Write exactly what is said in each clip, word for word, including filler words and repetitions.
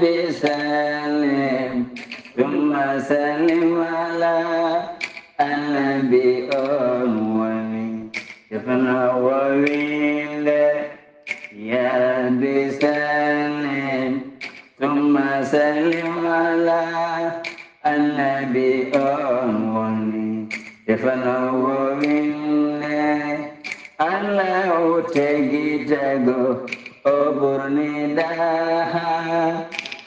بسلم ثم سلم على النبي أمي. Tefna wowinde, ya bi sallim, ثم سلم على النبي أمي. Tefna wowinde, Allah o tegi tago, o ɓurni daha,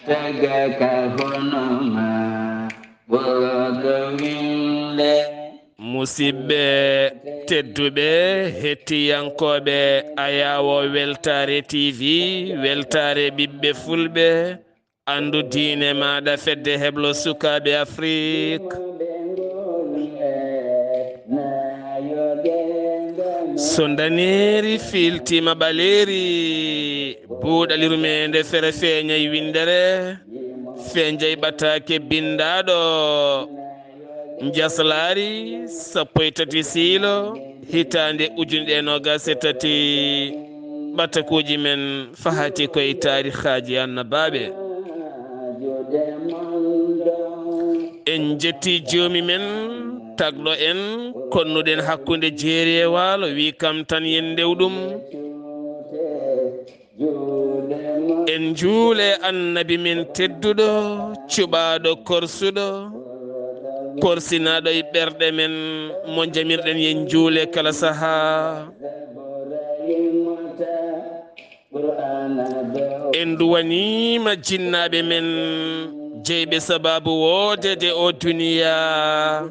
taga ka honoma, ɓogo winde. Musidɓe tedduɓe, hettiyankooɓe Ayawo Weltaare T V, Weltaare ɓiɓɓe Fulɓe, anndu diine maaɗa, fedde heblo sukaaɓe Afrik. So ndaneeri fiiltiima ɓaleeri, buuɗali rumeende fere feeñay winndere, feeñay ɓataake binndaaɗo. Njaslaari sappo e tati siilo, hitaande ujunere e noogaas e tati. Ɓatakuuji men fahati koye taarihaaji annabaaɓe. En njetti joomi men, tagɗo en, konnuɗen hakkunde jeeri e waalo, wi kam tan yen ndew ɗum. En njuule annabi men tedduɗo, cuɓaaɗo korsuɗo, korsinaaɗo e ɓerɗe men, mo jamirɗen yen njuule kala sahaa. En duwaniima jinnaaɓe men jeyɓe sabaabu woodede o duniyaa.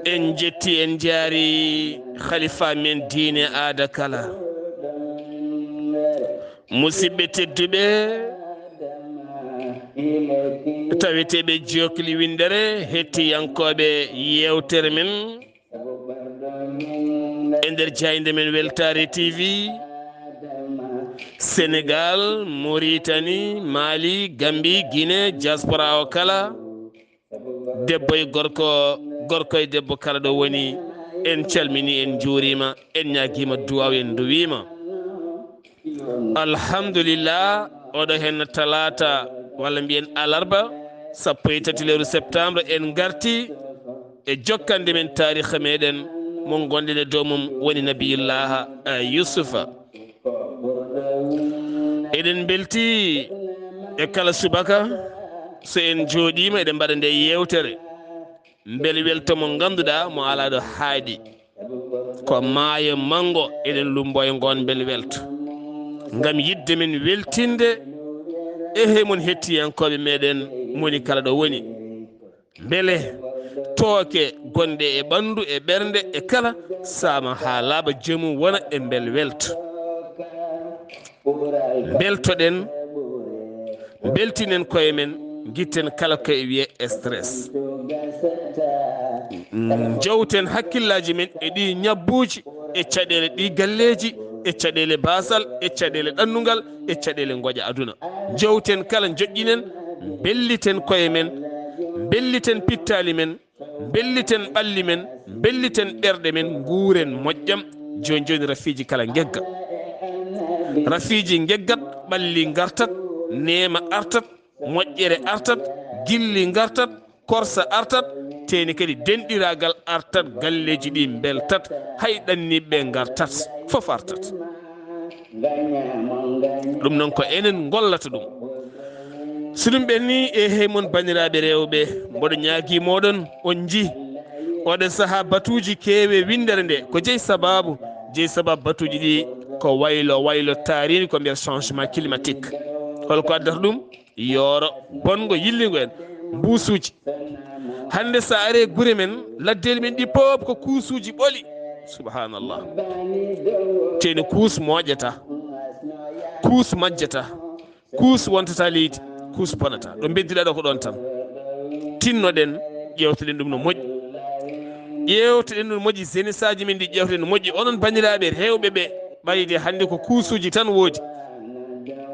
En njetti, en njaari khalifa men diine aada kala. Musidɓe tedduɓe, taweteeɓe jokli winndere, hettiyankooɓe yeewtere men, e nder jaaynde men Weltaare T V, Senegal, Mauritanie, Mali, Gambie, Guinée, diaspora o kala, debbo e gorko, gorko e debbo kala ɗo woni, en calmini, en njuurima, en ñaagima duwaw, en duwima. Alhamdulillah, oɗo hen talaata, walla mbiyen alarba, sappo e tati lewru septembre, en garti e jokkande men taariha meɗen mo gonɗen e dow mum, woni Nabiyullaha, eh, Yusufa. Eɗen belti e kala subaka so en jooɗima eɗen mbaɗa nde yewtere. Mbel welto mo ganduɗa mo ala ɗo haaɗi. Ko maayo mango eɗen lumbo e ngon mbel welto. Ngam yidde men weltinde e he mon hettiyankoɓe meɗen moni kala ɗo woni. Mbele tooke gonɗe e ɓandu, e ɓernde, e kala saama haa laaɓa, joomum wona e mbel welto. Mbeltoɗen, mbeltinen koye men, gitten kala koye wiye stress. Mm, jowten hakkillaaji men e ɗi ñabbuuji, e caɗeele ɗi galleeji, e caɗeele baasal, e caɗeele ɗannungal, e caɗeele ngoƴa aduna. Jowten kala, joƴƴinen, mbelliten koye men, mbelliten pittaali men, mbelliten ɓalli men, mbelliten ɓerɗe men, nguuren moƴƴam. Jooni jooni rafiiji kala ngegga. Rafiiji ngeggat, ɓalli ngartat, neema artat, moƴƴere artat, gilli ngartat, korsa artat, teeni kadi denɗiraagal artat, galleeji ɗi mbeltat, hay ɗanniiɓe ngartat, fof artat. Ɗum noon ko enen ngollata ɗum. So ɗum ɓenni, e hey mon banndiraaɓe rewɓe, mboɗo ñaagii mooɗon, on njii oɗo sahaa batuuji keewe winndere nde, ko jeyi sabaabu, jeyi sabaabu batuuji ɗi ko waylo, waylo taariindi ko mbiyata changement climatique. Holko addata ɗum? Yooro, bonngo, yillingo en, mbuusuuji. Hannde so a aree gure men, laddeeli men ɗi pop ko kuusuuji ɓoli. Subhanallah. Teeni kuus moƴƴata, kuus majjata, kuus wontata leydi, kuus bonata. Ɗo mbeddiɗa ɗo ko ɗon tan. Tinnoɗen, ƴeewtoɗen ɗum no moƴƴi. Ƴeewtoɗen no moƴƴi, jeunesse aji men ɗi ƴeewtoɗen no moƴƴi. Onon banndiraaɓe rewɓe ɓe, ɓayde hannde ko kuusuuji tan woodi.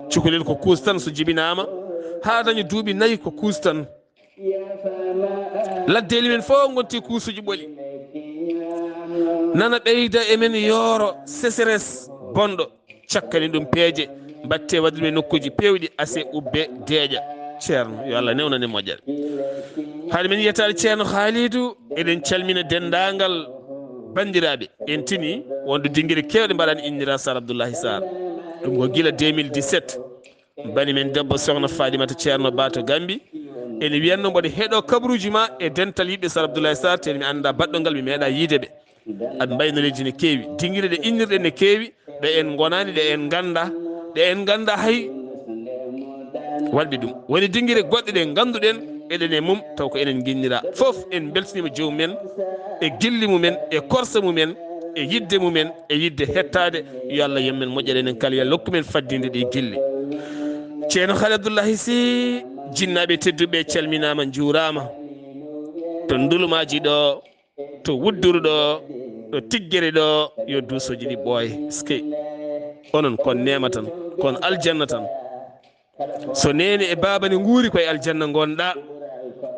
Cukalel ko kuus tan so jibinaama, haa daña duuɓi nayi ko kuus tan. Laddeeli men fof ngonti kuusuuji ɓoli. Nana ɓeyda e men yooro, sécheresse bonɗo, cakkani ɗum peeje. batte waɗude e nokkuuji peewɗi, ase, ubbe, deeƴa. Ceerno, yo Allah newnan en moƴƴere. Hade men yettaade Ceerno Haalidu, eɗen calmina denndaangal banndiraaɓe. En tini wonde dinngire keewɗe mbaɗaani innira Sar Abdoullahi Sar. Ɗum ko gila deux mille dix-sept. Bani men debbo Sohna Faalimata Ceerno Ba to Gambi. Ene wiyatno mboɗo heɗo kabaruuji ma e dental yiɓɓe Sar Abdoullahi Sar, teni mi anndaa baɗɗo ngal, mi meeɗaa yiide ɓe. Aɓe mbaynoreeji ne keewi, dinngire ɗe innirɗen ne keewi, ɗe en ngonaani, ɗe en nganndaa, ɗe en nganndaa hay waɗde ɗum. Woni dinngire goɗɗe ɗe ngannduɗen eɗen e mum, taw ko enen nginnira. Fof en mbeltiniima joomum en e gilli mum en e korsa mum en e yiɗde mum en e yiɗde hettaade. Yo Allah yommen moƴƴere enen kala, yo Allah hokku men faddinde ɗi gilli. Ceerno Haali Abdoullahi Sy, jinnaaɓe tedduɓe calminaama, njuuraama. To ndulumaaji ɗo, to wudduru ɗo, ɗo tiggere ɗo, yo duusooji ɗi ɓooye. Eskey. Onon kon neema tan, kon aljanna tan. So neene e baaba ne nguuri, koye aljanna ngonɗaa.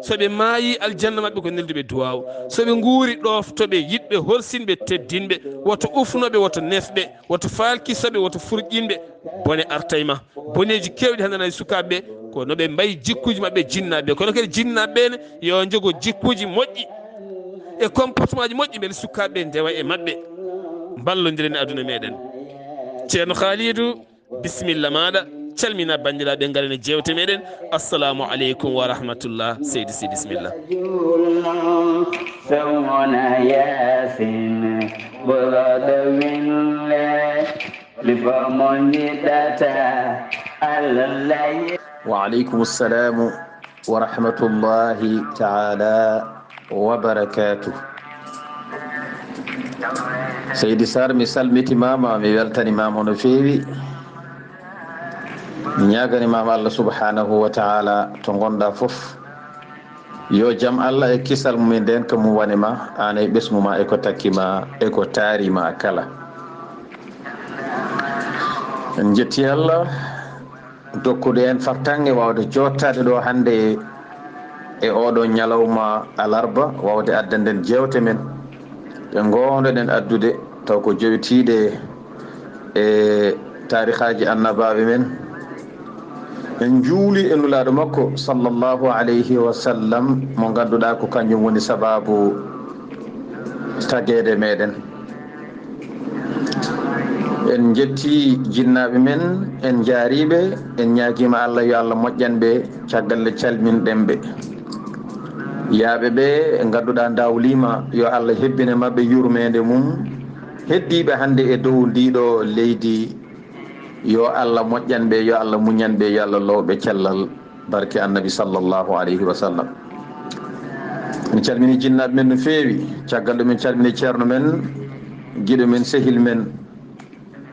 So ɓe maayi, aljanna maɓɓe ko nelduɓe duwaaw. So ɓe nguuri, ɗooftoɓe yiɗɓe, horsinɓe, teddinɓe. Woto ufnoɓe, woto nefɓe, woto faalkisoɓe, woto furƴinɓe. Bone artay ma. Boneeji keewɗi hannde e sukaaɓe ɓe, ko no ɓe mbayi jikkuuji maɓɓe jinnaaɓe. Kono kadi jinnaaɓe ɓe ne, yo njogo jikkuuji moƴƴi e comportement ji moƴƴi, mbele sukaaɓe ɓe ndewa e maɓɓe. Mballondiren e aduna meɗen. Ceerno Khalidou, bisimilla maɗa, calmina banndiraaɓe, ngaren e jeewte meɗen. Assalamu aleykum wa rahmatullah. Seydi Sy, bisimilla. Julno, Sokhna Yaasin, ɓurɗo winde, lipo mo jiɗata, Allah. Wa aleykum salamu wa rahmatullahi taala wa barakatuh. Seydi Sarr, mi salmitimama, mi weltanimama no feewi. Mi ñaganimama Allah subhanahu wa taala to gonɗa fof. Yo jam Allah e kisal mum e ndenka mum wane ma, an e ɓesngu ma, e ko takki ma, e ko taari ma kala. En jetti Allah dokkuɗo en fartaŋŋe wawde jottaade ɗo hannde e oɗo ñalawma alarba, wawde addanden jeewte men ɗe ngoownoɗen addude, taw ko jowitiiɗe e taarikaaji annabaaɓe men. En njuuli e Nulaaɗo makko, sallallahu alayhi wa sallam, mo ngannduɗaa ko kanjum woni sabaabu tageede meɗen. En njetti jinnaaɓe men, en njaariiɓe, en ñaagiima Allah yo Allah moƴƴan ɓe, caggal nde calminɗen ɓe. Yaaɓe ɓe ngannduɗaa ndawliima, yo Allah hebbine maɓɓe yurmeende mum. Heddiiɓe hannde e dow ndiiɗo leydi, yo Allah moƴƴan ɓe, yo Allah muñan ɓe, yo Allah low ɓe cellal. Barke Annabi sallallahu alayhi wa sallam. En calmini jinnaaɓe men no feewi. Caggal ɗum en calmini ceerno men, giɗo men, sehil men,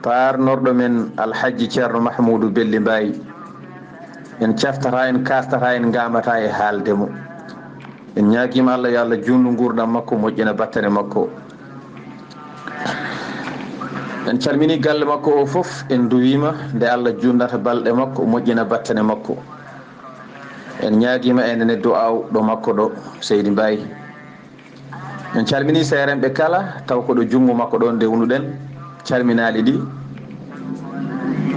paarnorɗo men Alhajji Ceerno Mahmuudu Belli Mbaay. En caftata, en kaastata, en ngaamata e haalde mo. En ñaagiima Allah yo Allah juutnu nguurndam makko, moƴƴina battane makko. En calmini galle makko o fof, en nduwiima nde Allah juutnata balɗe makko, moƴƴina battane makko. En ñaagiima enen e du'aaw ɗo makko ɗo, Seydi Mbaye. En calmini seerenɓe kala, taw ko ɗo junngo makko ɗo ndewnuɗen calminaali ɗi.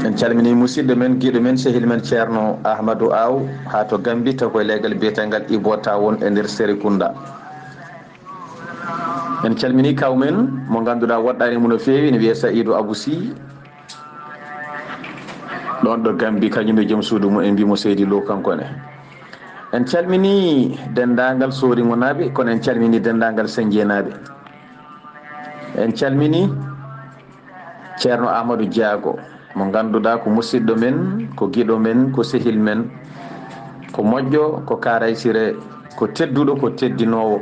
En calmini musidɗo men, giɗo men, sehil men Ceerno Ahmadou Aw, haa to Gambi, taw koye leggal biyetengal Ibo Tawon e nder Serekunda. En calmini kaw men mo ngannduɗaa woɗɗaani mo no feewi, ene wiyee Saïdou Abou Sy, ɗon ɗo Gambi, kañum e joom suudu mum, en mbii mo Seydi Lo kanko ne. En calmini denndaangal Sooringonaaɓe, kono en calmini denndaangal Senjeenaaɓe. En calmini Ceerno Amadou Diago, mo ngannduɗaa ko musidɗo men, ko giɗo men, ko sehil men, ko moƴƴo, ko kaaraysire, ko tedduɗo, ko teddinoowo.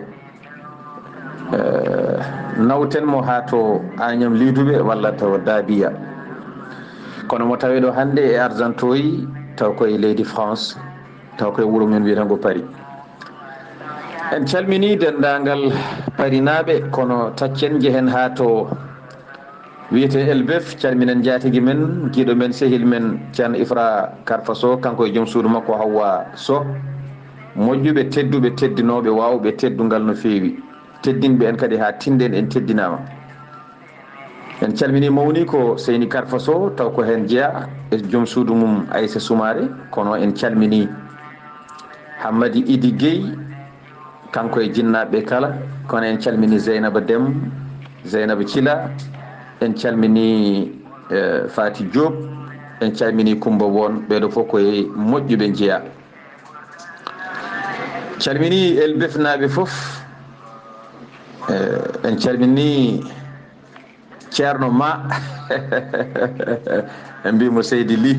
Eh, nawten mo haa to Agnam Liiduɓe walla to Daabiya. Kono mo tawee ɗo hannde e Argenteuil, taw koye leydi France, taw koye wuro men wiyetengo Paris. En calmini denndaangal Parinaaɓe, kono taccen njehen haa to wiyetee Elbeuf, calminen njaatigi men, giɗo men, sehil men, Ceerno Ifra Karfa Sow, kanko e joom suudu makko Hawwa Sow. Moƴƴuɓe, tedduɓe, teddinooɓe, waawɓe teddungal no feewi. Teddinɓe en kadi haa tinɗen, en teddinaama. En calmini mawni ko Seyni Karfa Sow, taw ko heen jeyaa e joom suudu mum Aysa Sumaare, kono en calmini Hammadi Idi Gueye, kanko e jinnaaɓe kala, kono en calmini Zeynaba Dem, Zeynaba Cila, en calmini eh, Fati Diop, en calmini Kumba Won, ɓeeɗo fof ko e moƴƴuɓe jeyaa. Calmini Elbefnaaɓe fof, eh, en calmini Ceerno Ma, en mbimo Seydi Ly.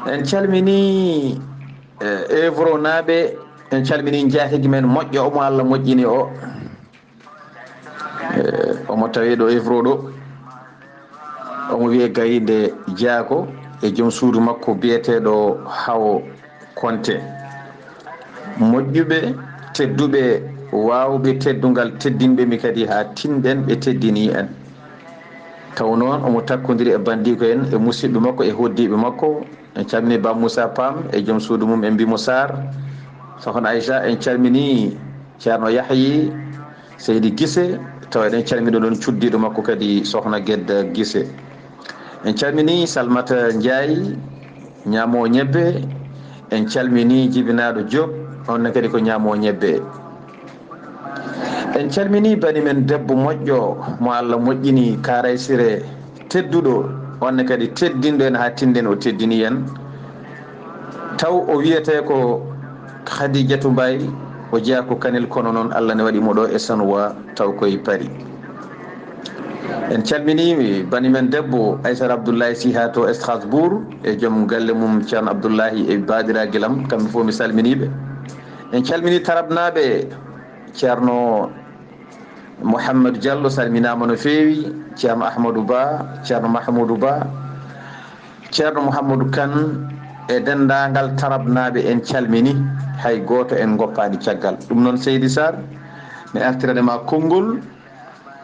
En calmini eh, Evronaaɓe, en calmini njaatigi men moƴƴo omo Allah moƴƴini o. Eh, omo tawi ɗo Evro ɗo. Omo wiye Gaynde Jaako e joom suudu makko biyeteeɗo Hawo Konte. Moƴƴuɓe, tedduɓe, waawɓe teddungal, teddinɓe mi kadi haa tinɗen, ɓe teddini en. Taw noon omo takkondiri e bandiiko en, e musidɓe makko, e hoddiiɓe makko. En calmini Ba Moussa Pam e joom suudu mum, en mbimo Sarr. Sokhna Aïcha, en calmini Ceerno Yahyi, Seydi Gise, tawa eɗen calmini ɗon cuddiiɗo makko kadi, Sokhna Gedda Gise. En calmini Salmata Ndiaye, ñaamo ñebbe. En calmini Jibinaaɗo Diop, on ne kadi ko ñaamo ñebbe. En calmini bani men debbo moƴƴo mo Allah moƴƴini, Kaaraysire tedduɗo, on ne kadi teddinɗo en haa tinɗen, o teddini en. Taw o wiyetee ko Khadijatu Mbaye, o jeyaa ko Kanel, kono noon Allah ne waɗi mo ɗo e Sanoa, taw koye Paris. En calmini bani men debbo Aissata Abdoulaye Sy haa to Strasbourg, e joom galle mum Ceerno Abdoulahi e baadiraagal am, kamɓe fof mi salminiiɓe. En calmini Tarabnaaɓe, Ceerno Mouhamadou Diallo salminaama no feewi, Ceerno Ahmadou Ba, Ceerno Mahmoudou Ba, Ceerno Mouhamadou Kane e denndaangal Tarabnaaɓe en calmini, hay gooto en ngoppaani caggal. Ɗum noon Seydi Sarr, mi artirat e ma konngol,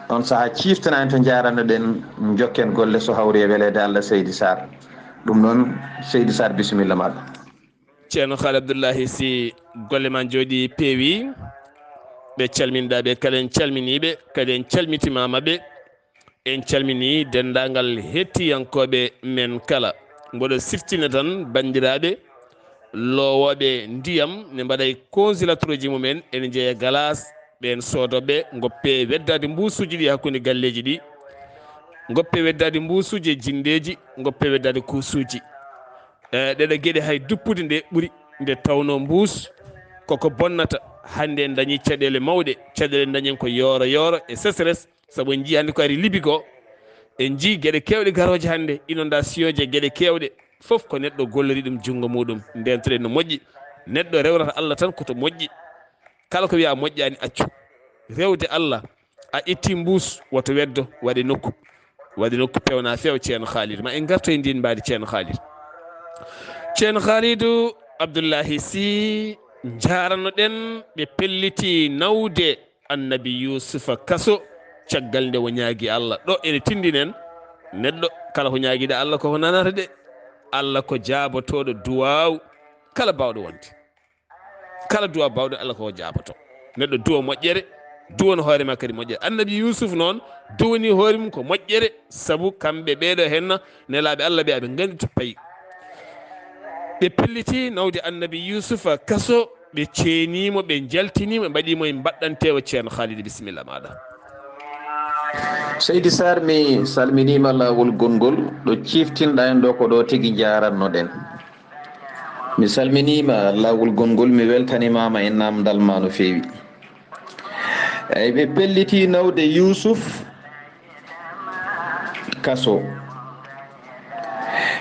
on sahaa ciiftanaa en to njaaranno-ɗen, njokken golle so hawri e weleede Allah Seydi Sarr. Ɗum noon Seydi Sarr, bisimilla maaɗa. Ceerno Khaali Abdullahi, si golle ma njooɗi peewi, ɓe calminɗa ɓe kala en calminiiɓe, kadi en calmitimaama ɓe. En calmini denndaangal hettiyankooɓe men kala. Mboɗo siftina tan banndiraaɓe loowooɓe ndiyam ne mbaɗa e konsilatoroji mumen, ene njeeya galas, ɓeen soodooɓe ngoppe weddaade mbuusuuji ɗi hakkunde galleeji ɗi, ngoppe weddaade mbuusuuji e jinndeeji, ngoppe weddaade kuusuuji. E ɗeɗo geɗe hay duppude nde ɓuri, nde tawnoo mbuus koko bonnata. Hannde en dañii caɗeele mawɗe, caɗeele dañen ko yooro yooro e sécheresse, sabu en njii hannde ko ari Libi ko, en njii geɗe keewɗe garooje hannde, inondation ji e geɗe keewɗe, fof ko neɗɗo gollori ɗum junngo muɗum. Ndeentoɗen no moƴƴi, neɗɗo rewrata Allah tan ko to moƴƴi. Kala ko wiyaa moƴƴaani, accu. Rewde Allah, a itti mbuus, woto weddo, waɗe nokku. Waɗe nokku, pewna few, Ceerno Khalid. Ma en ngartoy ndin mbaadi, Ceerno Khalid. Ceerno Khalidu Abdullahi Sy, njaarano-ɗen ɓe pelliti nawde Annabi Yuusufa kaso, caggal nde o ñaagi Allah. Ɗo ene tindinen, neɗɗo kala ko ñaagiɗa Allah koko nanata de. Allah ko jaabotooɗo duwaaw kala baawɗo wonde. Kala duwa baawɗo Allah ko jaaboto. Neɗɗo duwa moƴƴere, duwano hoore ma kadi moƴƴere. Annabi Yusuf noon duwani hoore mum ko moƴƴere, sabu kamɓe ɓeeɗo henna nelaaɓe Allah ɓe aɓe nganndi to payi. Ɓe pelliti nawde Annabi Yusufa kaso, ɓe ceenimo, ɓe jaltinimo, ɓe mbaɗimo e mbaɗɗantewa. Ceerno Khalid, bisimilla maɗa. Seydi Sarr, mi salminima laawol gongol, ɗo ciftinɗa en ɗo ko ɗo tigi jarannoɗen. Mi salminiima laawol gongol, mi weltanimaama e naamndal ma no feewi. Eyi, ɓe pelliti nawde Yuusuf kaso.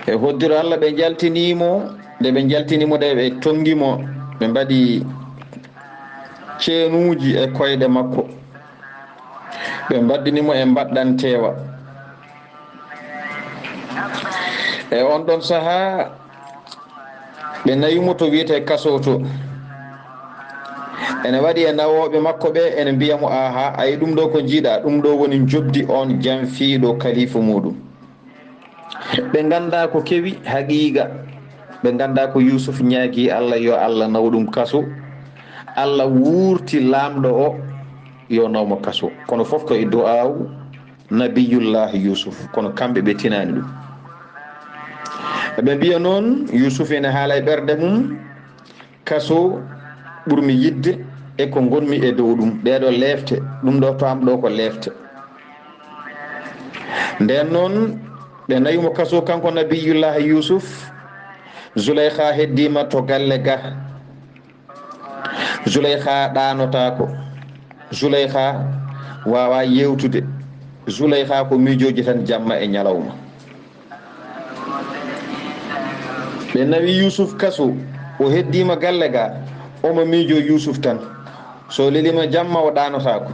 E hoddiro Allah, ɓe njaltiniimo, nde ɓe njaltiniimo, nde ɓe tonngiimo, ɓe mbaɗi ceenuuji e koyɗe makko. Ɓe mbaɗdinimo e mbaɗɗanteewa. E on ɗon sahaa, ɓe nawimo to wiyetee kaso to. Ene waɗi e nawooɓe makko ɓe, ene mbiya mo, "Aha, ayi ɗum ɗo ko njiiɗa, ɗum ɗo woni njoɓdi on janfiiɗo kaliifa muɗum." Ɓe nganndaa ko kewi haqiiqa. Ɓe nganndaa ko Yuusuf ñaagi Allah yo Allah naw ɗum kaso. Allah wuurti laamɗo o yo naw mo kaso. Kono fof ko e du'aawu. Nabiyullahi Yusuf, kono kamɓe ɓe tinaani ɗum. Eɓe mbiya noon, Yusuf ene haala e ɓernde mum, kaso ɓurmi yiɗde e ko ngonmi e dow ɗum. Ɗee ɗoo leefte, ɗum ɗo to am ɗo ko leefte. Ndeen noon, ɓe nawi mo kaso, kanko Nabiyullahi Yusuf. Zuleyha heddiima to galle ga. Zuleyha ɗaanotaako. Zuleyha waawaa yeewtude. Zuleyha ko miijooji tan jamma e ñalawma. Ɓe nawi Yusuf kaso, o heddiima galle ga, omo miijoo Yusuf tan. So leliima jamma, o ɗaanotaako.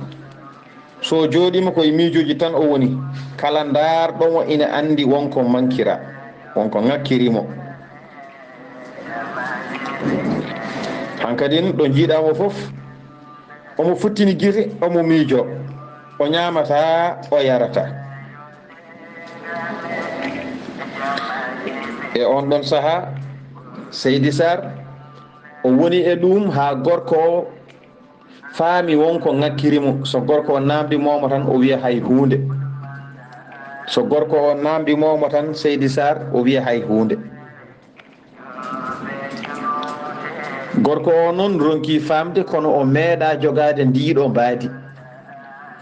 So jooɗiima ko e miijooji tan o woni, kala ndaarɗo mo ina anndi won ko mankira, won ko ŋakkiri mo. Hankadin ɗo njiiɗaa mo fof, omo futtini gite, omo miijoo, o ñaamataa, o yarataa. E oon ɗoon sahaa, Seydi Saar, o woni e ɗum haa gorko o faami won ko ŋakkiri mo. So gorko o naamndii mo tan, o wiya hay huunde. So gorko o naamndii mo tan, Seydi Saar, o wiya hay huunde. Gorko o noon ronki faamde, kono o meeɗaa jogaade ndiiɗo mbaadi.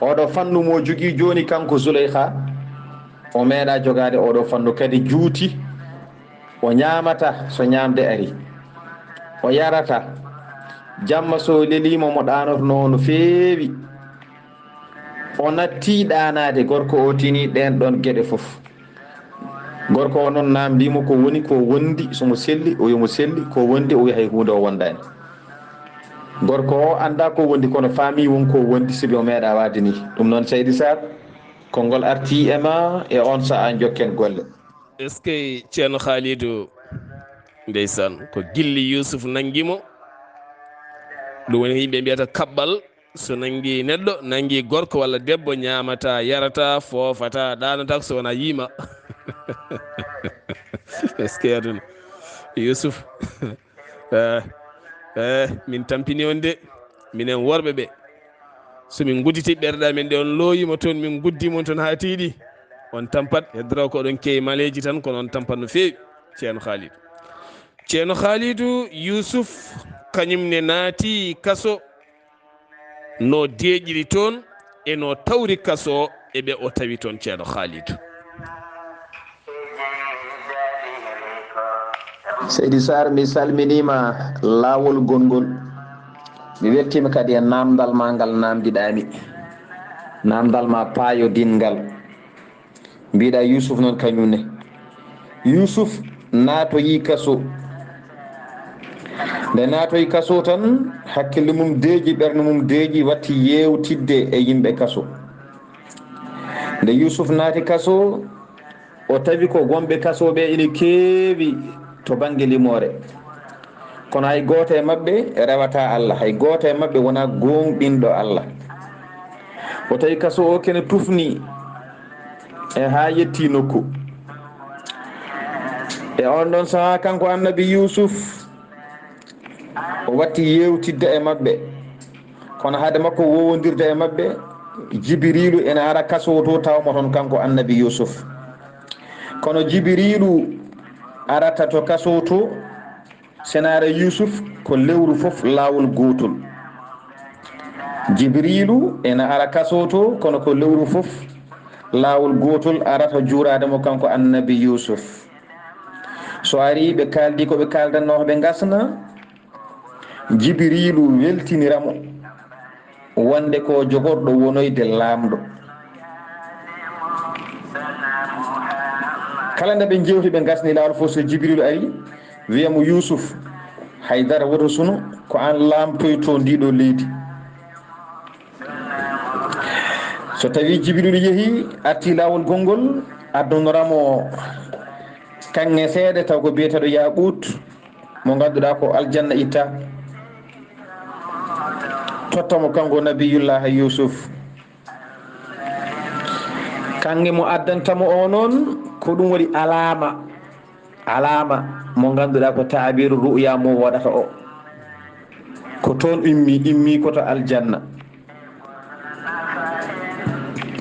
Oɗo fannu mo jogii jooni kanko Zuleyha, o meeɗaa jogaade oɗo fannu, kadi juuti. O ñaamataa so ñaamde ari. O yarataa. Jamma so leliima mo ɗaanotonoo no feewi. O natti ɗaanaade, gorko o tini ɗeen ɗoon geɗe fof. Gorko o noon naamndii mo ko woni, ko wondi, so mo selli, o wiya mo selli, ko wondi, o wiya hay huunde o wondaani. Gorko o anndaa ko wondi, kono faami won ko wondi, sibi o meeɗaa waade nii. Ɗum noon, Seydi Saar, konngol artii e ma e oon sahaa, njokken golle. Est-ce que Ceerno Khalidou, ndeysaan, ko gilli Yusuf nanngi mo? Ɗum woni yimɓe mbiyata kaɓɓal, so nanngi neɗɗo, nanngi gorko walla debbo, ñaamataa, yarataa, foofataa, ɗaanotaako so wonaa yiima. Est-ce que aduna? Yusuf. Eh, eh, min tampini on de, minen worɓe ɓe. So min ngudditi ɓerɗe amen ɗe, on looyii mo toon, min nguddii mon toon haa tiiɗi, on tampat, heddora ko oɗon keewi maleeji tan, kono on tampat no feewi, Ceerno Khalidou. Ceerno Khalidou, Yusuf, kañum ne naati kaso, no deeƴiri toon, e no tawri kaso, e ɓe o tawi toon, Ceerno Khalidou. Seydi Saar, mi salminiima laawol gonngol. Mi weltiima kadi e naamndal ma ngal naamndiɗaa mi. Naamndal ma paayodinngal. Mbiɗa Yusuf noon kañum ne. Yusuf naatoyi kaso. Nde naatoyi kaso tan, hakkille mum deeƴi, ɓernde mum deeƴi, watti yeewtidde e yimɓe kaso. Nde Yusuf naati kaso, o tawi ko wonɓe kaso ɓe ina keewi to bannge limoore. Kono hay gooto e maɓɓe rewataa Allah, hay gooto e maɓɓe wonaa gooŋɗinɗo Allah. O tawi kaso o kene tufni e haa yetti nokku. E oon ɗoon sahaa, kanko Annabi Yusuf, o watti yeewtidde e maɓɓe. Kono hade makko wowondirde e maɓɓe, Jibiriilu ene ara kaso to, tawa mo toon kanko Annabi Yusuf. Kono Jibiriilu arata to kaso to, senaare Yusuf, ko lewru fof laawol gootol. Jibiriilu ene ara kaso to, kono ko lewru fof laawol gootol arata juuraade mo kanko Annabi Yusuf. So ari, ɓe kaaldi ko ɓe kaaldanno, ɓe ngasna. Jibiriilu weltinira mo wonde ko jogorɗo wonoyde laamɗo. Kala nde ɓe njeewti, ɓe ngasni laawol fof, so Jibiriilu ari, wiya mo, Yusuf, hay dara woto sunu, ko aan laamtoyto ndiɗo leydi. So tawi Jibiriilu yehi, arti laawol gonngol, addonora mo kaŋŋe seeɗa, taw ko biyeteeɗo Yaaquut, mo ngannduɗaa ko aljanna itta, totta mo kanko Nabiyullahi Yusuf. Kaŋŋe mo addanta mo o noon, ko ɗum waɗi alaama, alaama mo ngannduɗaa ko taabiru ru'ya mo waɗata o. Ko toon immi, immi ko to aljanna.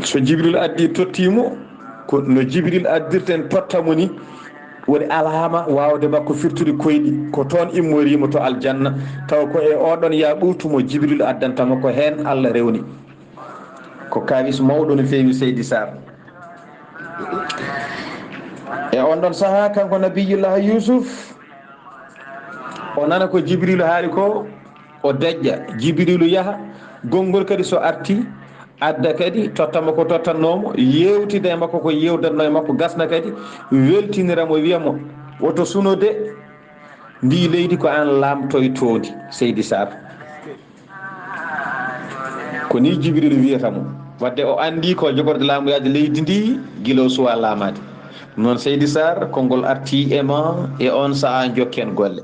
So Jibril addi totti mo, ko no Jibril addirta en totta mo ni, woni alaama waawde makko firtude koyɗi, ko toon immorii mo to aljanna, tawa ko e oɗon yaa ɓuutu mo Jibril addanta mo, ko heen Allah rewni. Ko kaawis mawɗo no feewi, Seydi Sarr. E on ɗon sahaa, kanko Nabiyullah Yuusuf, o nana ko Jibriilu haali ko, o deƴƴa. Jibriilu yaha, konngol kadi so arti, adda kadi, totta mo ko tottannoo mo, yeewtida e makko ko yeewdatnoo e makko, gasna kadi, weltinira mo, wiya mo, woto suno de, ndii leydi ko aan laamtoytoo ndi, Seydi Sarr. Ko nii Jibriilu wiyata mo. Wadde o anndii ko jogorde laamuyaaji leydi ndi gila o suwaa laamaade. Noon Seydi Sarr, konngol artii e ma e oon sahaa, njokken golle.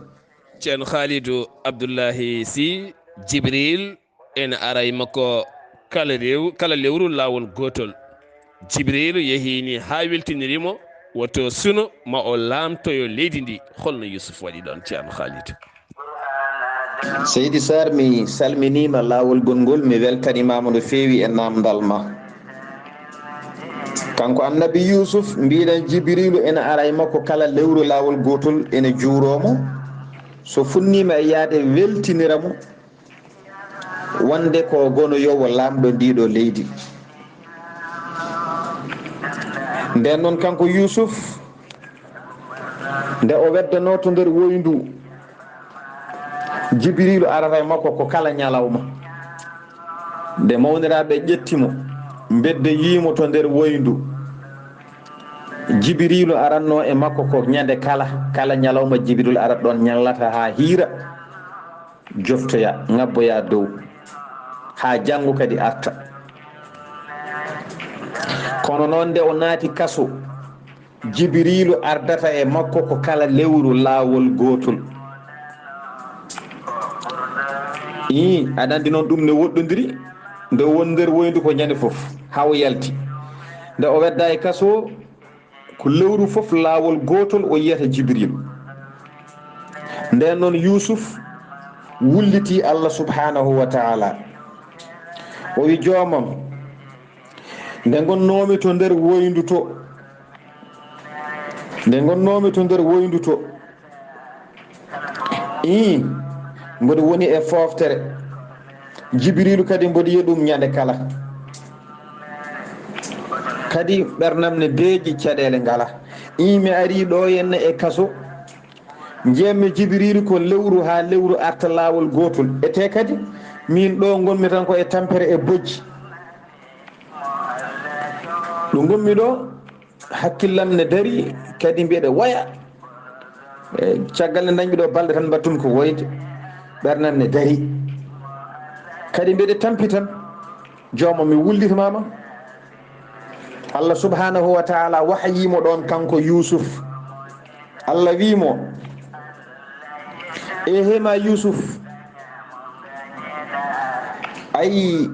Ceerno Khalidou Abdoulahi Sy, Jibril ene ara e makko kala rew-, kala lewru laawol gootol. Jibriilu yehii ni haa weltiniri mo, woto suno ma o laamtoyo leydi ndi. Holno Yuusuf waɗi ɗoon, Ceerno Khalidou? Seydi Sarr, mi salminiima laawol gongol, mi weltanimaama no feewi e naamndal ma. Kanko Annabi Yuusuf, mbiɗen Jibriilu ene ara e makko kala lewru laawol gootol, ene juuroo mo. So funniima e yahde weltinira mo, wonde ko gonoyoowo laamɗo ndiɗo leydi. Nden noon kanko Yuusuf, nde o weddanoo to nder woyndu, Jibriilu arata e makko ko kala ñalawma. Nde mawniraaɓe ƴetti mo, mbeddeyii mo to nder woyndu, Jibriilu arannoo e makko ko ñande kala, kala ñalawma Jibriilu arat ɗoon, ñallata haa hiira, joftoya, ŋabboya dow, haa janngo kadi arta. Kono noon, nde o naati kaso, Jibriilu ardata e makko ko kala lewru laawol gootol. Ii, aɗa anndi noon ɗum ne woɗɗondiri, nde o woni nder woyndu ko ñande fof, haa o yalti. Nde o wedda e kaso, ko lewru fof laawol gootol o yiyata Jibriilu. Nden noon Yuusuf wullitii Allah subhaanahu wa taala. O wi, "Joomam, nde ngonnoomi to nder woyndu to, nde ngonnoomi to nder woyndu to, ii, mboɗo woni e fooftere. Jibriilu kadi mboɗo yiya ɗum ñande kala. Kadi ɓernam ne deeƴi, caɗeele ngala. Ii, mi arii ɗo henne e kaso. Njiyanmi Jibriilu ko lewru haa lewru arta laawol gootol. Etee kadi, miin ɗo ngonmi tan ko e tampere e bojji. Ɗo ngonmi ɗo, hakkillam ne darii, kadi mbiɗa woya. E caggal nde ndañmi ɗo balɗe tan, mbaɗtumi ko woyde. Ɓernam ne darii. Kadi mbiɗa tampi tan. Jooma, mi wullitmaama." Allah subhaanahu wa taala wahyii mo ɗoon kanko Yuusuf. Allah wii mo, "Ehe ma Yuusuf, ayi,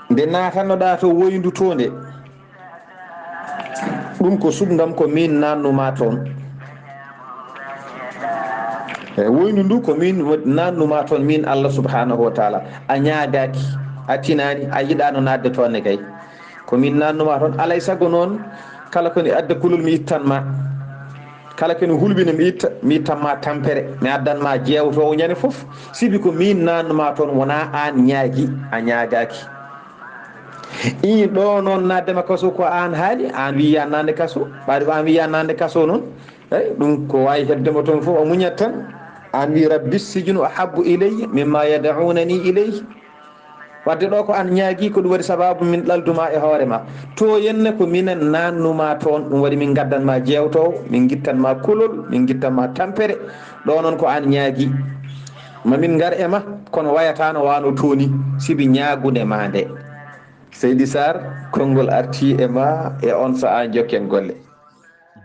nde naatannoɗaa to woyndu to nde, ɗum ko suɓngam, ko miin naatnumaa toon. E woyndu ndu ko miin naatnumaa toon, miin Allah subhaanahu wa taala. A ñaagaaki, a tinaani, a yiɗaano naatde toon ne kay. Ko miin naatnumaa toon. Alaa e sago noon, kala ko ne adda kulol mi ittan ma. Kala ko ne hulɓina mi itta, mi ittan ma tampere. Mi addan ma jeewtoowo ñande fof. Sibi ko miin naatnumaa toon, wonaa aan ñaagi, a ñaagaaki." Ii, ɗo noon naatde ma kaso ko aan haali, aan wiyi yaa naatde kaso. Ɓaade ko aan wiyi yaa naatde kaso noon, eyi, ɗum ko waawi heɓde mo toon fof, o muñat tan. Aan wiyi, "Rabbi sijnu ahabbu ilayya mimma yad'unani ilayhi." Wadde ɗo ko aan ñaagi, ko ɗum waɗi sabaabu min ɗalduma e hoore ma. To henne ko minen naatnuma toon, ɗum waɗi min ngaddan ma jeewtoowo, min ngittan ma kulol, min ngittan ma tampere. Ɗo noon ko aan ñaagi. Ma min ngar e ma, kono wayata no wano tooni, sibi ñaagunde ma nde. Seydi Sarr, konngol artii e ma e on sahaa, njokken golle.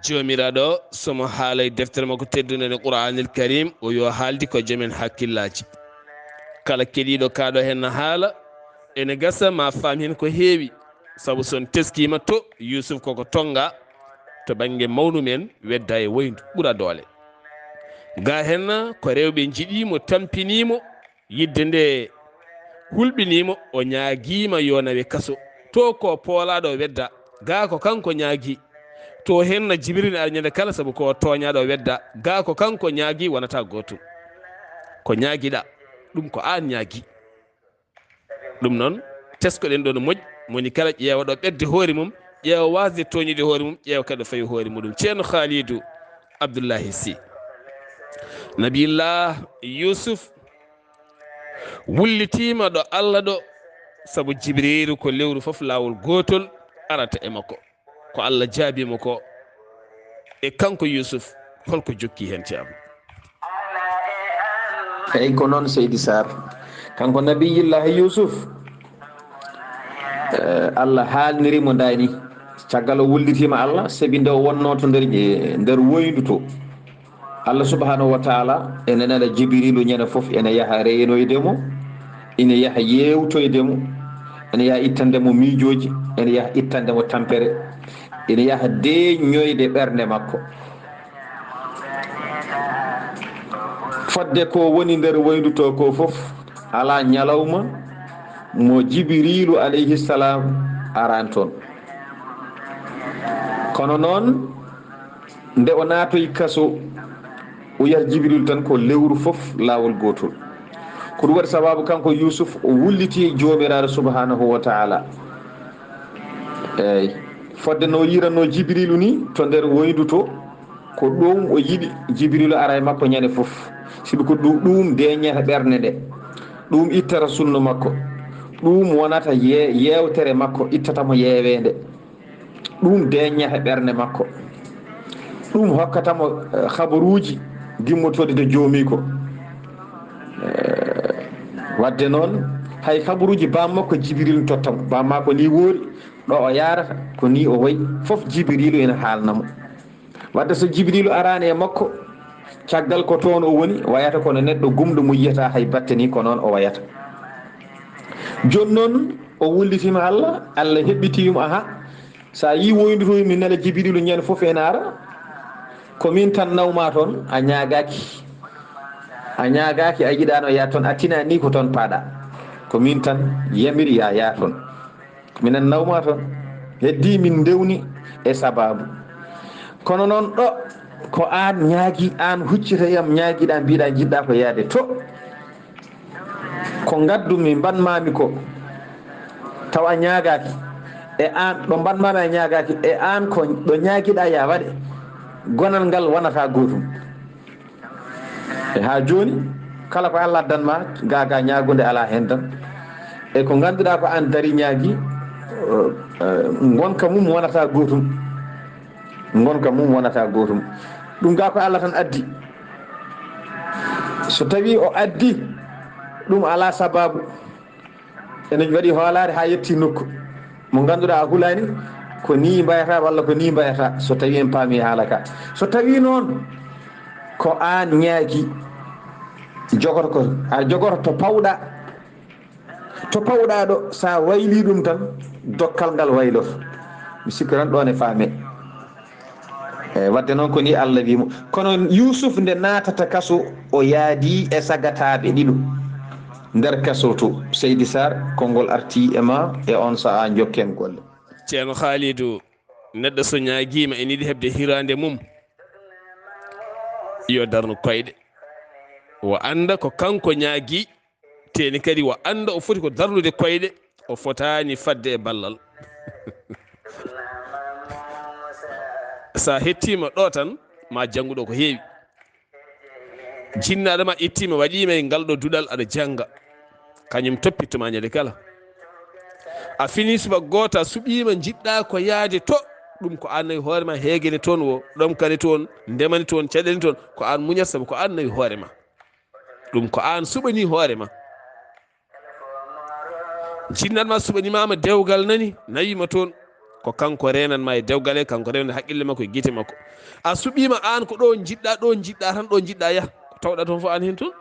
Joomiraaɗo, so mo haalay deftere makko teddunde nde Qur'aanil Kariim, o yo haaldi ko joomen hakkillaaji. Kala keɗiiɗo kaaɗo heen na haala, ene gasa ma faam heen ko heewi, sabu so on teskiima to Yuusuf koko tonnga, to bannge mawnu men wedda e woyndu ɓura doole. Ga heen ko rewɓe njiɗii mo, tampinii mo, yidde nde hulɓinii mo, o ñaagiima yo nawe kaso. To ko poolaaɗo wedda, gaa ko kanko ñaagi. To henna Jibril ar ñande kala, sabu ko tooñaaɗo wedda, gaa ko kanko ñaagi, wonata gootum. Ko ñaagiɗa, ɗum ko aan ñaagi. Ɗum noon, teskoɗen ɗo no moƴƴi, moni kala ƴeewa ɗo ɓedde hoore mum, ƴeewa waasde tooñude hoore mum, ƴeewa kadi ɗo fawi hoore muɗum. Ceerno Khaalidu Abdullahi Sy. Nabiyullah Yusuf wullitiima ɗo Allah ɗo, sabu Jibriilu ko lewru fof laawol gootol arata e makko. Ko Allah jaabii mo ko, e kanko Yusuf, holko jokki heen, Ceerno? Eyi, ko noon, Seydi Sarr. Kanko Nabiyullahi Yusuf, eh, Allah haalniri mo ndaani. Caggal o wullitiima Allah, sabi nde o wonnoo to nder, eh, nder woyndu to, Allah subhanahu wa taala ene nela Jibriilu ñande fof, ene yaha reynoyde mo, ene yaha yeewtoyde mo, ene yaha ittande mo miijooji, ene yaha ittande mo tampere, ene yaha deeññoyde ɓernde makko. Fodde ko woni nder woyndu to ko fof, alaa ñalawma mo Jibriilu alayhi salam araan toon. Kono noon, nde o naatoyi kaso, o yiyata Jibril tan ko lewru fof laawol gootol. Ko ɗum waɗi sababu kanko Yusuf o wulliti Joomiraaɗo subhanahu wa taala. Eey, fodde no yiiranno Jibrilu ni to nder woyndu to, ko ɗum o yiɗi Jibrilu ara e makko ñande fof. Sibu ko ɗu-, ɗum deeñata ɓernde nde, ɗum ittata sunno makko, ɗum wonata ye-, yeewtere makko, ittata mo yeeweende. Ɗum deeñata ɓernde makko. Ɗum hokkata mo, eh, habaruuji gimmotooɗi to joomiiko. Eh, wadde noon, hay habaruuji baam makko Jibril totta mo. Baam makko ni woori, ɗo o yaarata, ko ni o wayi, fof Jibrilu ene haalna mo. Wadde so Jibrilu araani e makko, caggal ko toon o woni, wayata kono neɗɗo gumɗo mo yiyata hay batte ni, ko noon o wayata. Jooni noon, o wullitiima Allah, Allah heɓɓitii mo, aha, so a yii woyndu to, mi nela Jibrilu ñande fof ene ara, ko min tan nawma toon, a ñaagaaki. A ñaagaaki, a yiɗaano yaa toon, a tinaani ko toon paaɗa. Ko min tan yamiri yaa yaa toon. Minen nawma toon. Heddii min ndewni e sababu. Kono noon ɗo, ko aan ñaagi, aan huccita yam ñaagiɗa, mbiɗa jiɗɗa ko yaade to. Ko ngaddu mi mbaɗmami ko, taw a ñaagaaki. E aan, ɗo mbaɗmami a ñaagaaki. E aan ko ɗo ñaagiɗa ya waɗe. Gonal ngal wonata gootum. E haa jooni, kala ko Allah addan ma, ga, ga ñaagunde alaa heen tan. E ko ngannduɗaa ko aan dari ñaagi, eh, eh, ngonka mum wonata gootum. Ngonka mum wonata gootum. Ɗum ga ko Allah tan addi. So tawi o addi, ɗum alaa sababu. Ene waɗi hoolaare haa yetti nokku mo ngannduɗaa a hulaani, ko ni mbayata walla ko ni mbayata, so tawi en paami haala ka. So tawi noon ko aan ñaagi, jogoto ko, a jogoto to pawɗa, to pawɗa ɗo, sa wayli ɗum tan, dokkal ngal wayloto. Mi sikki tan ɗoon e faame. E, wadde noon ko ni Allah wi mo. Kono Yusuf nde naatata kaso, o yaadi e sagataaɓe ɗiɗo nder kaso to. Seydi Sarr, konngol arti e ma e on sa'a, jokken golle. Ceerno Khalidou, neɗɗo so ñaagiima ene yiɗi heɓde hiraande mum, yo darnu koyɗe. O annda ko kanko ñaagi, teeni kadi o annda o foti ko darnude koyɗe, o fotaani fadde e ballal. Sa hettiima ɗo tan, ma janngu ɗo ko heewi. Jinnaɗo ma ittiima, waɗiima e ngal ɗo duɗal, aɗa jannga. Kañum toppittuma ñande kala. A fini suba goota, suɓiima, njiɗɗa ko yaade to. Ɗum ko an nawi hoore ma, heegene toon o, ɗomkane toon, ndemani toon, caɗeele toon, ko an muñat, sabu ko an nawi hoore ma. Ɗum ko an suɓani hoore ma. Jinnat ma suɓanimaama dewgal nani, nawiima toon. Ko kanko reenan ma e dewgal he, kanko reenan haqqille makko e gite makko. A suɓiima an ko ɗo njiɗɗa, ɗo njiɗɗa tan, ɗo njiɗɗa yah. Ko tawɗa toon fof an heen toon.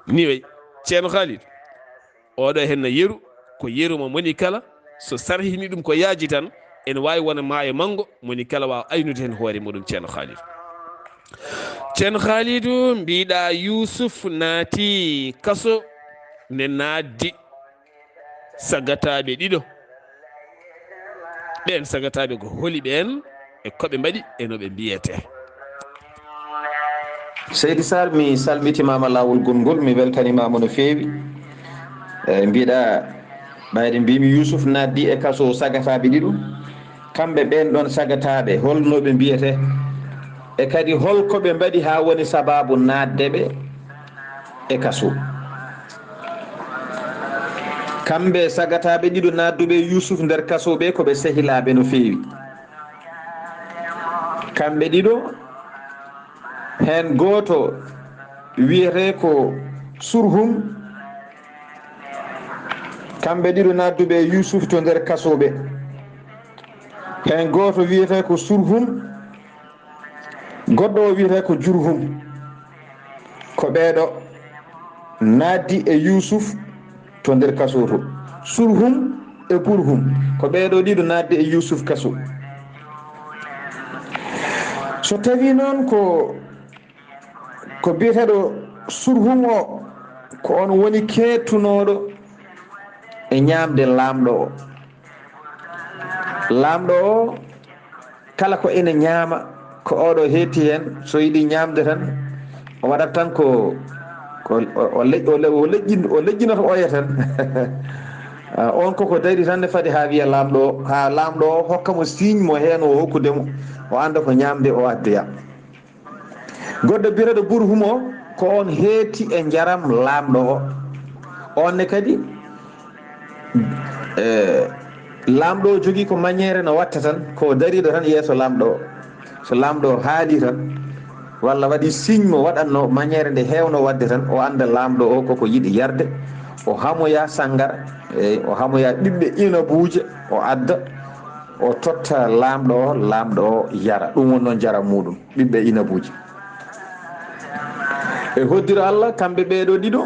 Ni wayi. Ceerno Khalid, oɗo heen na yeru, ko yeru mo moni kala, so sarhini ɗum ko yaaji tan, ene waawi wona maayo manngo, moni kala waawa aynude heen hoore muɗum, Ceerno Khalid. Ceerno Khalidou, mbiɗa Yusuf naati kaso nde naatdi sagataaɓe ɗiɗo. Ɓeen sagataaɓe ko holi ɓeen, e ko ɓe mbaɗi, e no ɓe mbiyetee? Seydi Sar, mi salmitimaama laawol gonngol, mi weltanimaama no feewi. E, mbiɗa ɓayde mbimi Yuusuf naatdi e kaso sagataaɓe ɗiɗo. Kamɓe ɓeen ɗoon sagataaɓe, hol no ɓe mbiyetee? E kadi hol ko ɓe mbaɗi haa woni sabaabu naatde ɓe e kaso? Kamɓe sagataaɓe ɗiɗo naatduɓe Yuusuf nder kaso ɓe, ko ɓe sehilaaɓe no feewi. Kamɓe ɗiɗo, heen gooto wiyetee ko Surhum. Kamɓe ɗiɗo naatduɓe Yuusuf to nder kaso ɓe. Heen gooto wiyetee ko Surhum, goɗɗo o wiyetee ko Jurhum. Ko ɓeeɗo naatdi e Yuusuf to nder kaso to. Surhum e Burhum, ko ɓeeɗo ɗiɗo naatdi e Yuusuf kaso. So tawii noon ko, ko biyeteeɗo Surhum o, ko oon woni keettunooɗo e ñaamde laamɗo o. Laamɗo o, kala ko ina ñaama, ko oɗo heetti heen, so yiɗi ñaamde tan, o waɗat tan ko, ko o, o leƴ-, o le-, o leƴƴin-, o leƴƴinata oya tan. Ah, on koko darii tan ne fadi haa wiya laamɗo o, haa laamɗo o hokka mo signe mo heen o hokkude mo, o annda ko ñaamde o addoya. Goɗɗo biyeteeɗo Burhum o, ko oon heetti e njaram laamɗo o. Oon ne kadi, e, laamɗo o jogii ko manière no watta tan, ko dariiɗo tan yeeso laamɗo o. So laamɗo o haalii tan, walla waɗi signe mo waɗatno manière nde heewno waɗde tan, o annda laamɗo o koko yiɗi yarde, o hamoya sanngara, e, o hamoya ɓiɓɓe inabuuje, o adda, o totta laamɗo o, laamɗo o yara. Ɗum woni noon njaram muuɗum, ɓiɓɓe inabuuje. E hoddiro Allah, kamɓe ɓeeɗo ɗiɗo,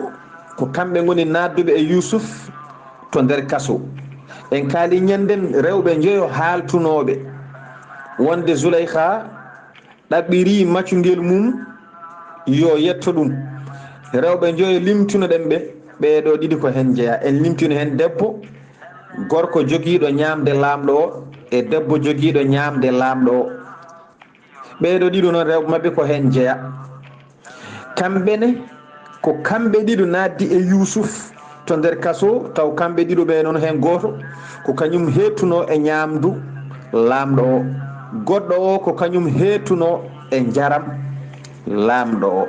ko kamɓe ngoni naatduɓe e Yuusuf to nder kaso. En kaali ñannden rewɓe njoyo haaltunooɓe wonde Zulaykha ɗaɓɓirii macungel mum yo yetto ɗum. Rewɓe njoyo limtunoɗen ɓe, ɓeeɗo ɗiɗi ko heen njeyaa. En limtino heen debbo, gorko jogiiɗo ñaamde laamɗo o, e debbo jogiiɗo ñaamde laamɗo o. Ɓeeɗo ɗiɗo noon rewɓe maɓɓe ko heen njeyaa. Kamɓe ne, ko kamɓe ɗiɗo naatdi e Yuusuf to nder kaso, taw kamɓe ɗiɗo ɓe noon heen gooto ko kañum heettunoo e ñaamdu laamɗo o, goɗɗo o ko kañum heettunoo e njaram laamɗo o.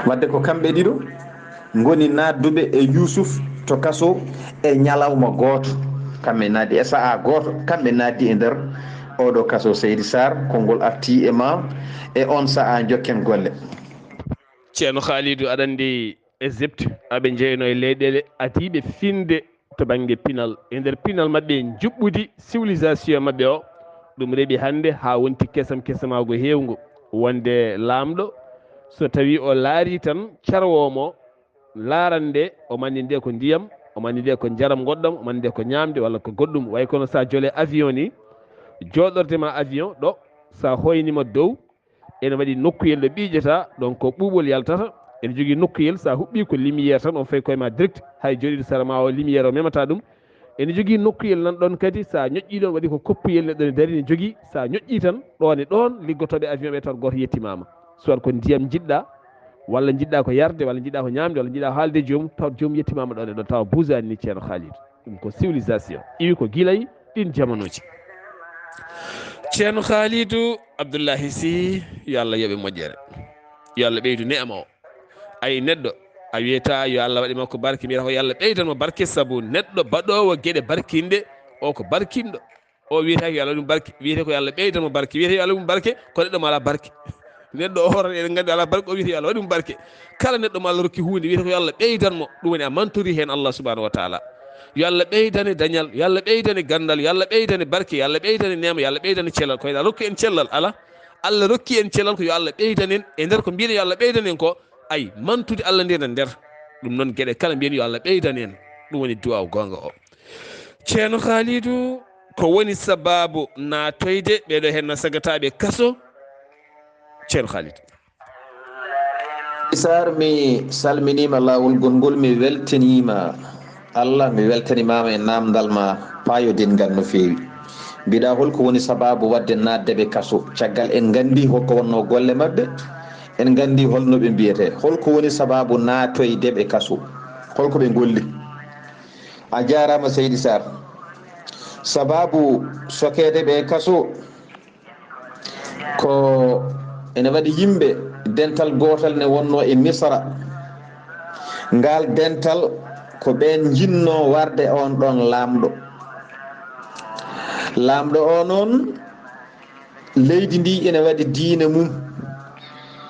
Wadde ko kamɓe ɗiɗo ngoni naatduɓe e Yuusuf to kaso e ñalawma gooto. Kamɓe naatdi e sa'a gooto, kamɓe naatdi e nder oɗo kaso. Seydi Sarr, konngol artii e ma e on sa'a, njokken golle. Ceerno Khalidou, aɗa anndi Égypte, aɓe njeyno e leyɗeele adiiɓe finde to bannge pinal. E nder pinal maɓɓe njuɓɓudi civilisation maɓɓe o, ɗum reɓi hannde haa wonti kesam kesamaago heewngo. Wonde laamɗo, so tawii o laarii tan carwoowo mo, laarande o manninde ko ndiyam, o manninde ko njaram ngoɗɗam, o manninde ko ñaamde walla ko goɗɗum. Way kono so a jole avion ni, jooɗorde ma avion ɗo, so a hoyniima dow, ene waɗi nokkuyel ɗo ɓiiƴata, donc ko ɓuuɓol yaltata. Ene jogii nokkuyel, so a huɓɓii ko lumière tan, on fayi koye ma direct, hay jooɗiiɗo sara ma o lumière o memata ɗum. Ene jogii nokkuyel nan ɗon kadi, so a ñoƴƴii ɗon, waɗi ko koppuyel neɗɗo ne darii ne jogii, so a ñoƴƴii tan, ɗoon e ɗoon liggotooɓe avion ɓe tawat gooto yettimaama. Soit ko ndiyam njiɗɗa, walla njiɗɗa ko yarde, walla njiɗɗa ko ñaamde, walla njiɗɗa ko haalde e joomum, tawat joomum yettimaama ɗoon e ɗoon, tawa buusaani ni, Ceerno Khalidou. Ɗum ko civilisation. Iwi ko gila e ɗiin jamanuuji. Ceerno Khalidou Abdoulahi Sy, yo Allah yoɓe moƴƴere. Yo Allah ɓeydu neema o. Ay neɗɗo, a wiyata yo Allah waɗi makko barke, mbiyata ko yo Allah ɓeydan mo barke, sabu neɗɗo baɗoowo geɗe barkinɗe, o ko barkinɗo. O wiyata ko yo Allah waɗi mo barke, wiyata ko yo Allah ɓeydan mo barke, wiyata yo Allah waɗi mo barke, ko neɗɗo mo alaa barke. Neɗɗo o tan, eɗen nganndi alaa barke, o wiyata yo Allah waɗi mo barke. Kala neɗɗo mo Allah rokki huunde, wiyata ko yo Allah ɓeydan mo, ɗum woni a mantori heen Allah subhanahu wa taala. Yo Allah ɓeydane dañal, yo Allah ɓeydane ganndal, yo Allah ɓeydane barke, yo Allah ɓeydane neema, yo Allah ɓeydane cellal. Ko Allah rokki en cellal, alaa? Allah rokki en cellal ko yo Allah ɓeydan en. E nder ko mbiɗen yo Allah ɓeydan en ko, ay, mantude Allah nde nder. Ɗum noon geɗe kala mbiyen yo Allah ɓeydan en. Ɗum woni duwaaw goonga o. Ceerno Khalidou, ko woni sabaabu naatoyde ɓeeɗo heen sagataaɓe kaso? Ceerno Khalidou. Sarr, mi salminiima laawol gonngol, mi weltiniima Allah, mi weltanimaama e naamndal ma paayodingal no feewi. Mbiɗa holko woni sabaabu waɗde naatde ɓe kaso? Caggal en nganndi holko wonnoo golle maɓɓe, en nganndi holno ɓe mbiyetee. Holko woni sabaabu naatoyde ɓe kaso? Holko ɓe ngolli? A jaaraama, Seydi Sarr. Sabaabu sokeede ɓe kaso, ko ene waɗi yimɓe, dental gootal ne wonnoo e Misra. Ngal dental ko ɓeen njinnoo warde oon ɗoon laamɗo. Laamɗo o noon, leydi ndi ene waɗi diine mum,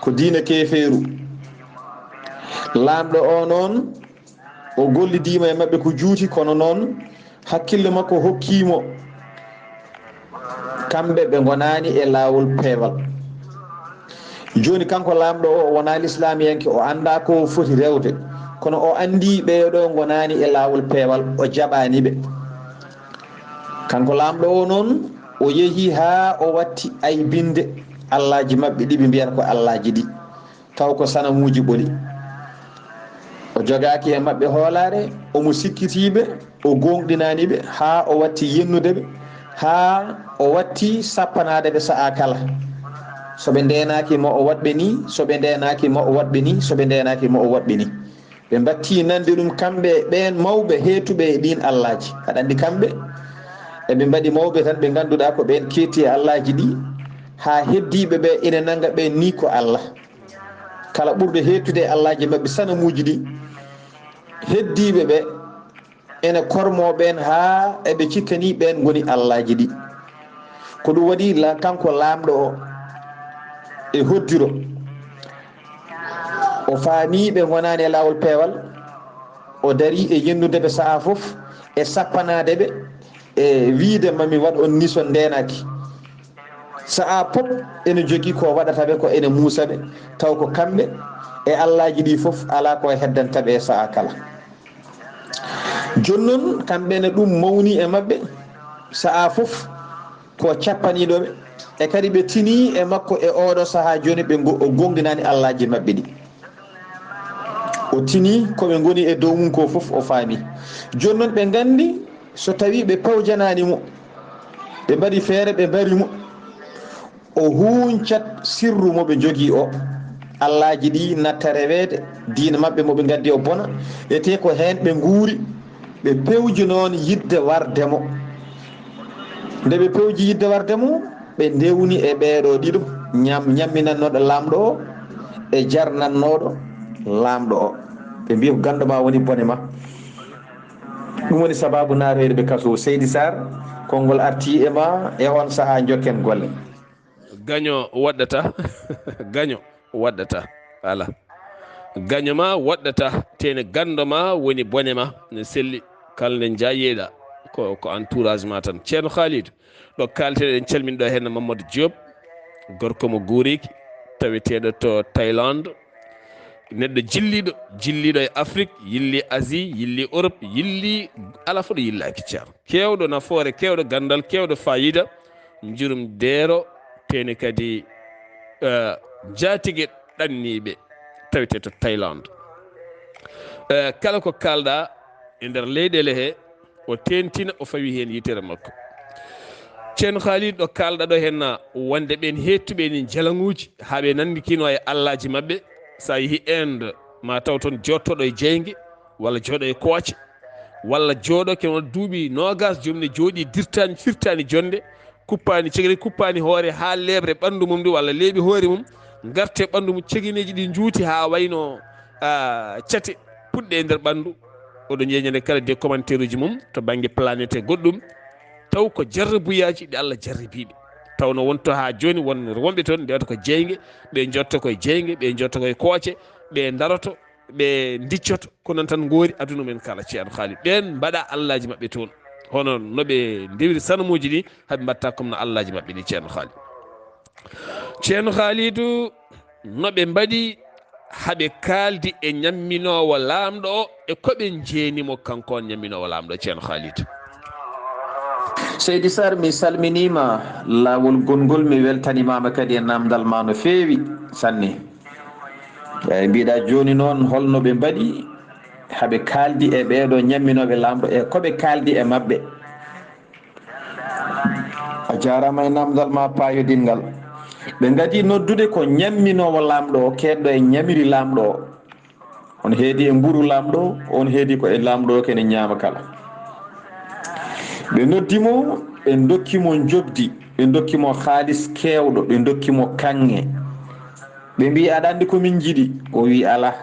ko diine keefeeru. Laamɗo o noon, o gollidiima e maɓɓe ko juuti, kono noon hakkille makko hokkii mo kamɓe ɓe ngonaani e laawol peewal. Jooni, kanko laamɗo o, o wonaa lislaamiyanke, o anndaa ko o foti rewde, kono o anndii ɓee ɗoo ngonaani e laawol peewal, o jaɓaani ɓe. Kanko laamɗo o noon, o yehi haa o watti aybinde allaaji maɓɓe ɗi ɓe mbiyata ko allaaji ɗi, taw ko sanamuuji ɓoli. O jogaaki e maɓɓe hoolaare, omo sikkitii ɓe, o gooŋɗinaani ɓe, haa o watti yennude ɓe, haa o watti sappanaade ɓe sa'a kala. So ɓe ndeenaaki mo o waɗ ɓe nii, so ɓe ndeenaaki mo o waɗ ɓe nii, so ɓe ndeenaaki mo o waɗ ɓe nii. Ɓe mbattii nande ɗum kamɓe ɓeen mawɓe heetuɓe e ɗiin allaaji. Aɗa anndi kamɓe, eɓe mbaɗi mawɓe tan ɓe ngannduɗaa ko ɓeen keetti e allaaji ɗi, haa heddiiɓe ɓe ina nannga ɓeen nii ko Allah. Kala ɓurɗo heettude e allaaji maɓɓe sanamuuji ɗi, heddiiɓe ɓe ene kormoo ɓeen haa eɓe cikkanii ɓeen ngoni allaaji ɗi. Ko ɗum waɗi la, kanko laamɗo o e hoddiro, o faamii ɓe ngonaani e laawol peewal, o darii e yennude ɓe sa'a fof, e sappanaade ɓe, e wiide ma mi waɗ on nii so ndeenaaki. Sa'a pop ene jogii ko waɗata ɓe, ko ene muusa ɓe, taw ko kamɓe e allaaji ɗi fof alaa ko heddanta ɓe e sa'a kala. Jooni noon, kamɓe ne ɗum mawni e maɓɓe, sa'a fof ko cappaniiɗo ɓe, e kadi ɓe tinii e makko e ooɗo saha jooni ɓe ngo-, o goonɗinaani allaaji maɓɓe ɗi. O tinii ko ɓe ngoni e dow mum ko fof o faami. Jooni noon ɓe nganndi so tawii ɓe pewjanaani mo, ɓe mbaɗi feere ɓe mbari mo, o huuncat sirru mo ɓe njogii o. Allaaji ɗi natta reweede, diina maɓɓe mo ɓe ngaddi o bona, etee ko heen ɓe nguuri, ɓe pewji noon yiɗde warde mo. Nde ɓe pewji yiɗde warde mo, ɓe ndewni e ɓeeɗo ɗiɗo, ñam-, ñamminannooɗo laamɗo o e jarnannooɗo laamɗo o. Ɓe mbiyi ko ganndo ma woni bone ma. Ɗum woni sabaabu naatoyde ɓe kaso. Seydi Sarr, konngol artii e ma e oon sahaa, njokken golle. Gaño waɗɗata, gaño waɗɗata, ala. Gaño ma waɗɗata, tene ganndo ma woni bone ma, ne selli, kala nde njaa yeeɗa, ko, ko entourage ma tan. Ceerno Khalid, ɗo kaalten en calmin ɗo heen Mamadou Diop, gorko mo guuriiki, taweteeɗo to Thaïlande, neɗɗo jilliiɗo, jilliiɗo e Afrique, yilli Asie, yilli Europe, yilli, ala fof ɗo yillaaki ceerno. Keewɗo nafoore, keewɗo ganndal, keewɗo faayiida, njurum deero, teni kadi, eh, njaatige ɗanniiɓe, tawetee to Thaïlande. Eh, kala ko kaalɗa e nder leyɗeele he, o teentina, o fawi heen yitere makko. Ceerno Khalid, ɗo kaalɗa ɗo heen, wonde ɓeen heettuɓe ni jalaŋuuji, haa ɓe nanndikino e allaaji maɓɓe, so a yehi Inde, ma taw toon jooɗtoɗo e jeynge, walla jooɗo e kooce, walla jooɗo ke won duuɓi noogas, joom ne jooɗi dirtaani, firtaani jonnde, kuppaani cegel, kuppaani hoore haa leeɓre ɓanndu mum ndu, walla leeɓi hoore mum, ngarte ɓanndu mum, cegineeji ɗi njuuti haa wayno, ah, cate puɗɗe e nder ɓanndu. Oɗo njeeñande kala de commentaire uji mum to bannge planète e goɗɗum, taw ko jarrabuyaaji ɗi Allah jarribiiɓe. Taw no wonto haa jooni won wonɓe toon ndewata ko jeynge, ɓe njotto koye jeynge, ɓe njotto koye kooce, ɓe ndaroto, ɓe ndiccoto, ko noon tan ngoori aduna men kala, Ceerno Khalid. Ɓeen mbaɗa allaaji maɓɓe toon, hono no ɓe ndewiri sanamuuji ni, haɓe mbaɗta comme no allaaji maɓɓe ni, Ceerno Khalid. Ceerno Khalidu, no ɓe mbaɗi haɓe kaaldi e ñamminoowo laamɗo o, e ko ɓe njeeni mo kanko on ñamminoowo laamɗo, Ceerno Khalid? Seydi Sarr, mi salminiima laawol gonngol, mi weltanimaama kadi e naamndal ma no feewi sanne. Eey, mbiɗa jooni noon, holno ɓe mbaɗi Haɓe kaaldi e ɓeeɗo ñamminooɓe Laamɗo e ko ɓe kaaldi e maɓɓe. A jaaraama e naamndal ma paayodinngal. Ɓe ngadi noddude ko ñamminoowo Laamɗo o, keedɗo e ñamiri Laamɗo o. On heedi e mburu Laamɗo o, on heedi ko e Laamɗo o kene ñaama kala. Ɓe noddi mo, ɓe ndokki mo njoɓdi, ɓe ndokki mo haalis keewɗo, ɓe ndokki mo kaŋŋe. Ɓe mbii, "Aɗa anndi ko min njiɗi?" O wii, "Alaa."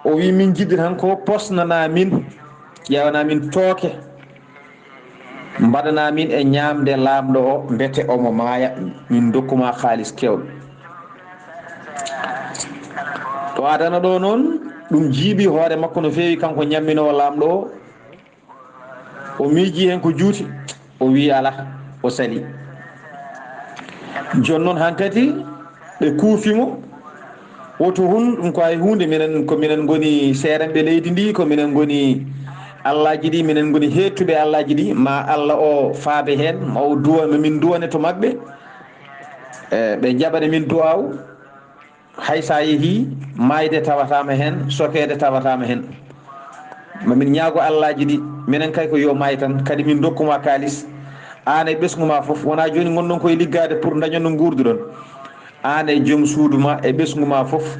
O wii, "Min njiɗi tan ko posnanaa min, ƴeewanaa min tooke, mbaɗanaa min e ñaamde Laamɗo o, mbete omo maaya, min ndokku ma haalis keewɗo." To adana ɗo noon, ɗum jiiɓi hoore makko no feewi, kanko ñamminoowo Laamɗo o. O miijii heen ko juuti, o wii alaa, o salii. Jooni noon hankadi ɓe kuufi mo, woto hun ɗum ko hay huunde, minen, ko minen ngoni seeranɓe leydi ndi, ko minen ngoni allaaji ɗi, minen ngoni heettuɓe allaaji ɗi, ma Alla o faabe heen, ma o duwa, ma min duwane to maɓɓe, e, ɓe njaɓana min duwaawu. Hay so a yehii, maayde tawataama heen, sokeede tawataama heen. Ma min ñaago allaaji ɗi, minen kay ko yo maay tan, kadi min ndokku ma kaalis. Aan e ɓesngu ma fof, wonaa jooni ngonɗon koye liggaade pour ndañon no nguurduɗon. Aan e joom suudu ma e ɓesngu ma fof,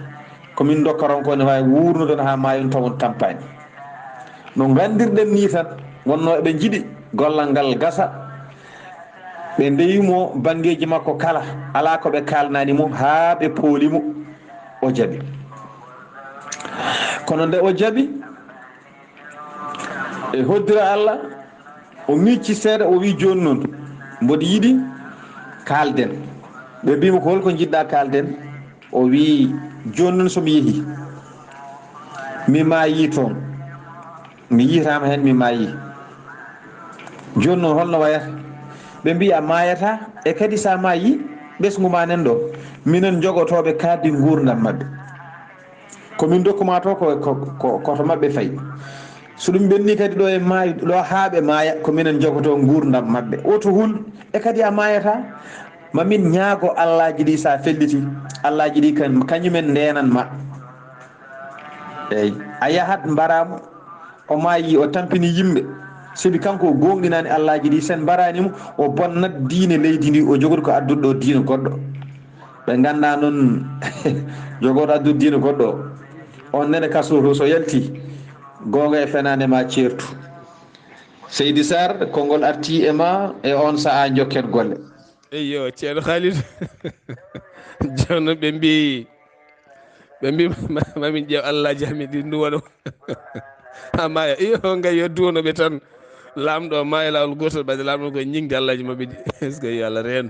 ko min ndokkaton ko ne waawi wuurnuɗon haa maayon tawon tampaani. No nganndirɗen nii tan, wonnoo eɓe njiɗi gollal ngal gasa. Ɓe ndewi mo banngeeji makko kala, alaa ko ɓe kaalnaani mo haa ɓe pooli mo, o jaɓi. Kono nde o jaɓi, e hoddira Alla, o miicci seeɗa, o wii, "Jooni noon, mboɗo yiɗi kaalden." Ɓe mbii mo, "Ko holko njiɗɗaa kaalden?" O wii, "Jooni noon, so mi yehii, mi maayii toon, mi yiytaama heen, mi maayii. Jooni noon, holno wayata?" Ɓe mbii, "A maayataa, e kadi so a maayii, ɓesngu ma nan ɗo, minen njogotooɓe kadi nguurndam maɓɓe. Ko min ndokku ma to ko, ko, ko, ko to maɓɓe fayi. So ɗum ɓenni kadi ɗo e maay-, ɗo haa ɓe maaya, ko minen njogotoo nguurndam maɓɓe. Woto hul, e kadi a maayataa, ma min ñaago allaaji ɗi, so a felliti, allaaji ɗi kan-, kañumen ndeenan ma." Eey, a yahat mbaraa mo, o maayi, o tampini yimɓe, sabi kanko o goongɗinaani allaaji ɗi, sen mbaraani mo, o bonnat diine leydi ndi, o jogori ko adduɗo ɗo diine goɗɗo. Ɓe nganndaa noon jogooɗo addude diine goɗɗo o. On nene kaso to, so yalti, goonga e fenaande ma ceertu. Seydi Sarr, konngol arti e ma e on sahaa, njokken golle. Eyyo, Ceerno Khalid. Jooni ɓe mbii, ɓe mbii, ma, ma min ƴeew allaaji amin ɗi nduwa ɗo. Haa maaya. Iyo, ngay yo duwano ɓe tan. Laamɗo maaya laawol gootol, ɓayde Laamɗo ko ñiŋde allaaji maɓɓe ɗi. Est-ce que yo Allah reen?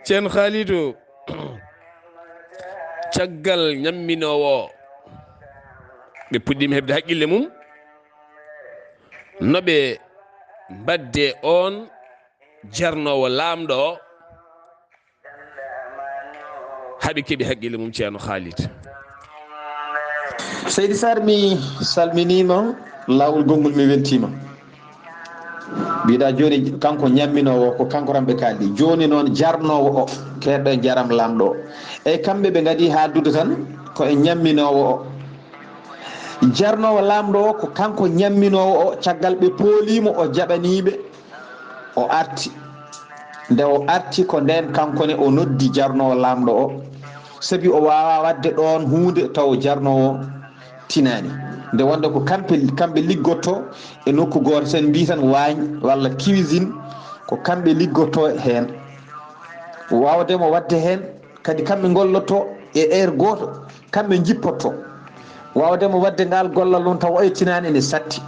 Ceerno Khalidou, caggal ñamminoowo o, ɓe puɗɗiima heɓde haqqille mum, no ɓe mbaɗde on jarnoowo Laamɗo o, haɓe keɓi haqqille mum, Ceerno Khalid. Seydi Sarr, mi salminiima, laawol gonngol mi weltiima. Mbiɗa jooni, kanko ñamminoowo, ko kanko tan ɓe kaaldi. Jooni noon, jarnoowo o, keedɗo e jaram Laamɗo o. Eyi, kamɓe ɓe ngadi haaldude tan, ko e ñamminoowo o. Jarnoowo Laamɗo o, ko kanko ñamminoowo o, caggal ɓe pooliimo, o jaɓaniiɓe, o arti. Nde o arti, ko ndeen kanko ne o noddi jarnoowo Laamɗo o, sabi o waawaa waɗde ɗoon huunde taw jarnoowo tinaani. Nde wonde ko kamɓe, kamɓe liggotoo e nokku gooto, sen mbii tan waañ walla cuisine, ko kamɓe liggotoo heen. Waawde mo waɗde heen, kadi kamɓe ngollotoo e heure gooto, kamɓe njippotoo. Waawde mo waɗde ngaal gollal noon taw o ettinaani ene satti.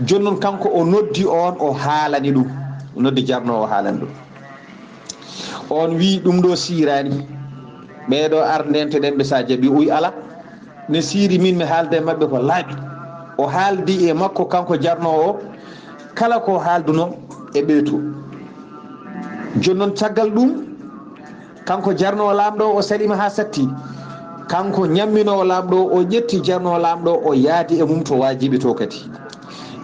Jooni noon kanko o noddi oon, o haalani ɗum, o noddi jarnoowo, o haalani ɗum. Oon wii, "Ɗum ɗo siiraani. Ɓee ɗo ar ndeentoɗen ɓe, so a jaɓii." O wii, "Alaa, ne siiri, min mi haalda e maɓɓe ko laaɓi." O haaldi e makko kanko jarnoowo o, kala ko haaldunoo e ɓee to. Jooni noon caggal ɗum, kanko jarnoowo Laamɗo o, o saliima haa satti. Kanko ñamminoowo Laamɗo o, o ƴetti jarnoowo Laamɗo o, o yaadi e mum to waajibi to kadi.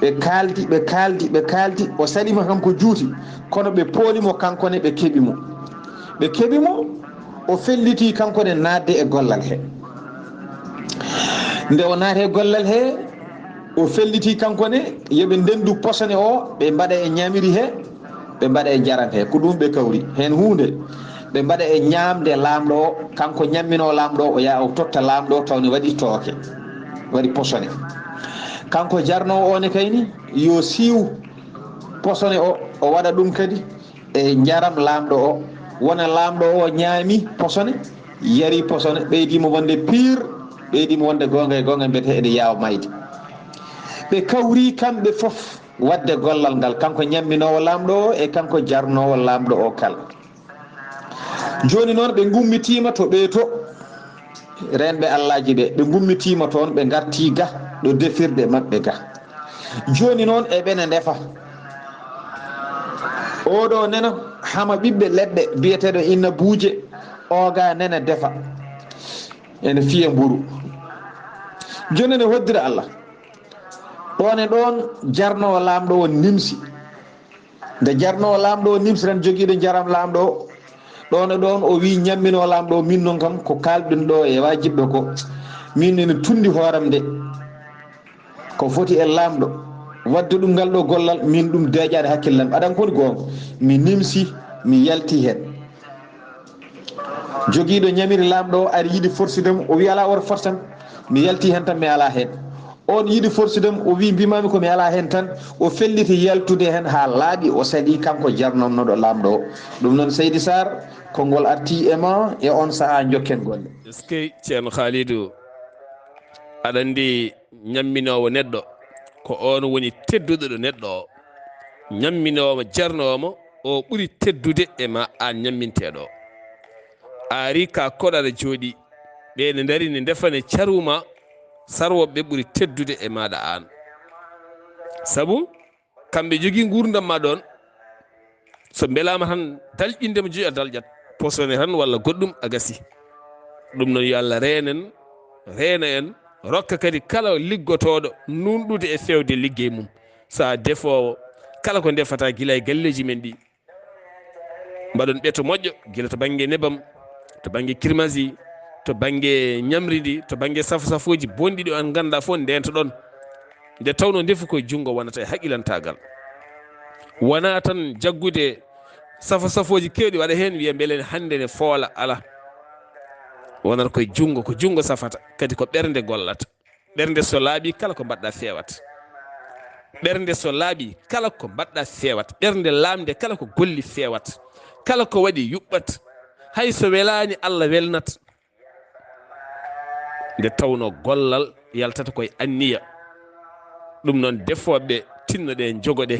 Ɓe kaaldi, ɓe kaaldi, ɓe kaaldi, o saliima kanko juuti, kono ɓe pooli mo kanko ne, ɓe keɓi mo. Ɓe keɓi mo, o felliti kanko ne naatde e gollal he. Nde o naati e gollal he, O felliti kanko ne, yo ɓe ndendu posone o, ɓe mbaɗa e ñamiri he, ɓe mbaɗa e njaram he. Ko ɗum ɓe kawri. Heen huunde, ɓe mbaɗa e ñaamde laamɗo o, kanko ñamminoo laamɗo o, o yaha o totta laamɗo o, taw ne waɗi tooke, waɗi posone. Kanko jarnoowo o ne kayni, yo siiw posone o, o waɗa ɗum kadi e njaram laamɗo o. Wona laamɗo o ñaami posone, yari posone, ɓeydi mo wonde piir, ɓeydi mo wonde goonga e goonga, mbiyetee ene yaawa mayde. Ɓe kawri kamɓe fof waɗde gollal ngal, kanko ñamminoowo laamɗo o e kanko jarnoowo laamɗo o kala. Jooni noon, ɓe ngummitiima to ɓeeto, reenɓe Allaaji ɓe, ɓe ngummitiima toon, ɓe ngartii ga ɗo defirde maɓɓe ga. Jooni noon, eɓe ne ndefa. Oɗo nena hama ɓiɓɓe leɗɗe biyeteeɗo innabuuje, oga nena defa. Ene fiya mburu. Jooni ene hoddira Allah. Ɗoon e ɗoon, jarnoowo laamɗo o nimsi. Nde jarnoowo laamɗo o nimsi tan, jogiiɗo njaram laamɗo o, ɗoon e ɗoon o wii ñamminoo laamɗo o, "Min noon kam, ko kaalɗen ɗo e waajibɓe ko, min ene tunndi hooram de. Ko foti e laamɗo waɗde ɗum ngal ɗo gollal, min ɗum deeƴaani hakkille am. Aɗa anndi ko woni goonga?" Mi nimsi, mi yalti heen. Jogiiɗo ñamiri laamɗo o ari yiɗi forsude mo, o wii, "Alaa, oto forsan, mi yalti heen tan, mi alaa heen." Oon yiɗi forsude mo, o wii, "Mbimaami ko mi alaa heen tan." O felliti yaltude heen haa laaɓi, o salii kanko jarnonnoɗo laamɗo o. Ɗum noon, Seydi Saar, konngol artii e ma e oon sahaa, njokken golle. Eskey, Ceerno Khalidou, aɗa anndi ñamminoowo neɗɗo, ko oon woni tedduɗo ɗo neɗɗo o. Ñamminoowo mo, jarnoowo mo, o ɓuri teddude e ma aan ñamminteeɗo o. A ari ka koɗo aɗa jooɗii, ɓe ne ndari ne ndefa ne caru ma, sarwooɓe ɓe ɓuri teddude e maaɗa aan. Sabu kamɓe jogii nguurndam ma ɗoon, so mbelaama tan dalƴinde mo joyi a dalƴat, posone tan walla goɗɗum a gasi. Ɗum noon yo Allah reenen, reena en, rokka kadi kala liggotooɗo nuunɗude e feewde liggey mum. So a defoowo, kala ko ndefata gila e galleeji men ɗi, mbaɗon ɓeto moƴƴo, gila to bannge nebam, to bannge kirmasi, to bannge ñamri ndi, to bannge safo-safooji bonɗi ɗi on nganndaa fof ndeento ɗon. Nde tawnoo ndefu koye junngo wonata e haqilantaagal. Wonaa tan jaggude safo-safooji keewɗi waɗa heen, wiya mbele hannde ne foola, alaa. Wonata koye junngo, ko junngo safata, kadi ko ɓernde gollata. Ɓernde so laaɓii, kala ko mbaɗɗaa feewat. Ɓernde so laaɓii, kala ko mbaɗɗaa feewat. Ɓernde laamnde, kala ko golli feewat. Kala ko waɗi yuɓɓat. Hay so welaani, Allah welnat. Nde tawnoo gollal yaltata koye anniya. Ɗum noon, defooɓe, tinnoɗee, njogoɗee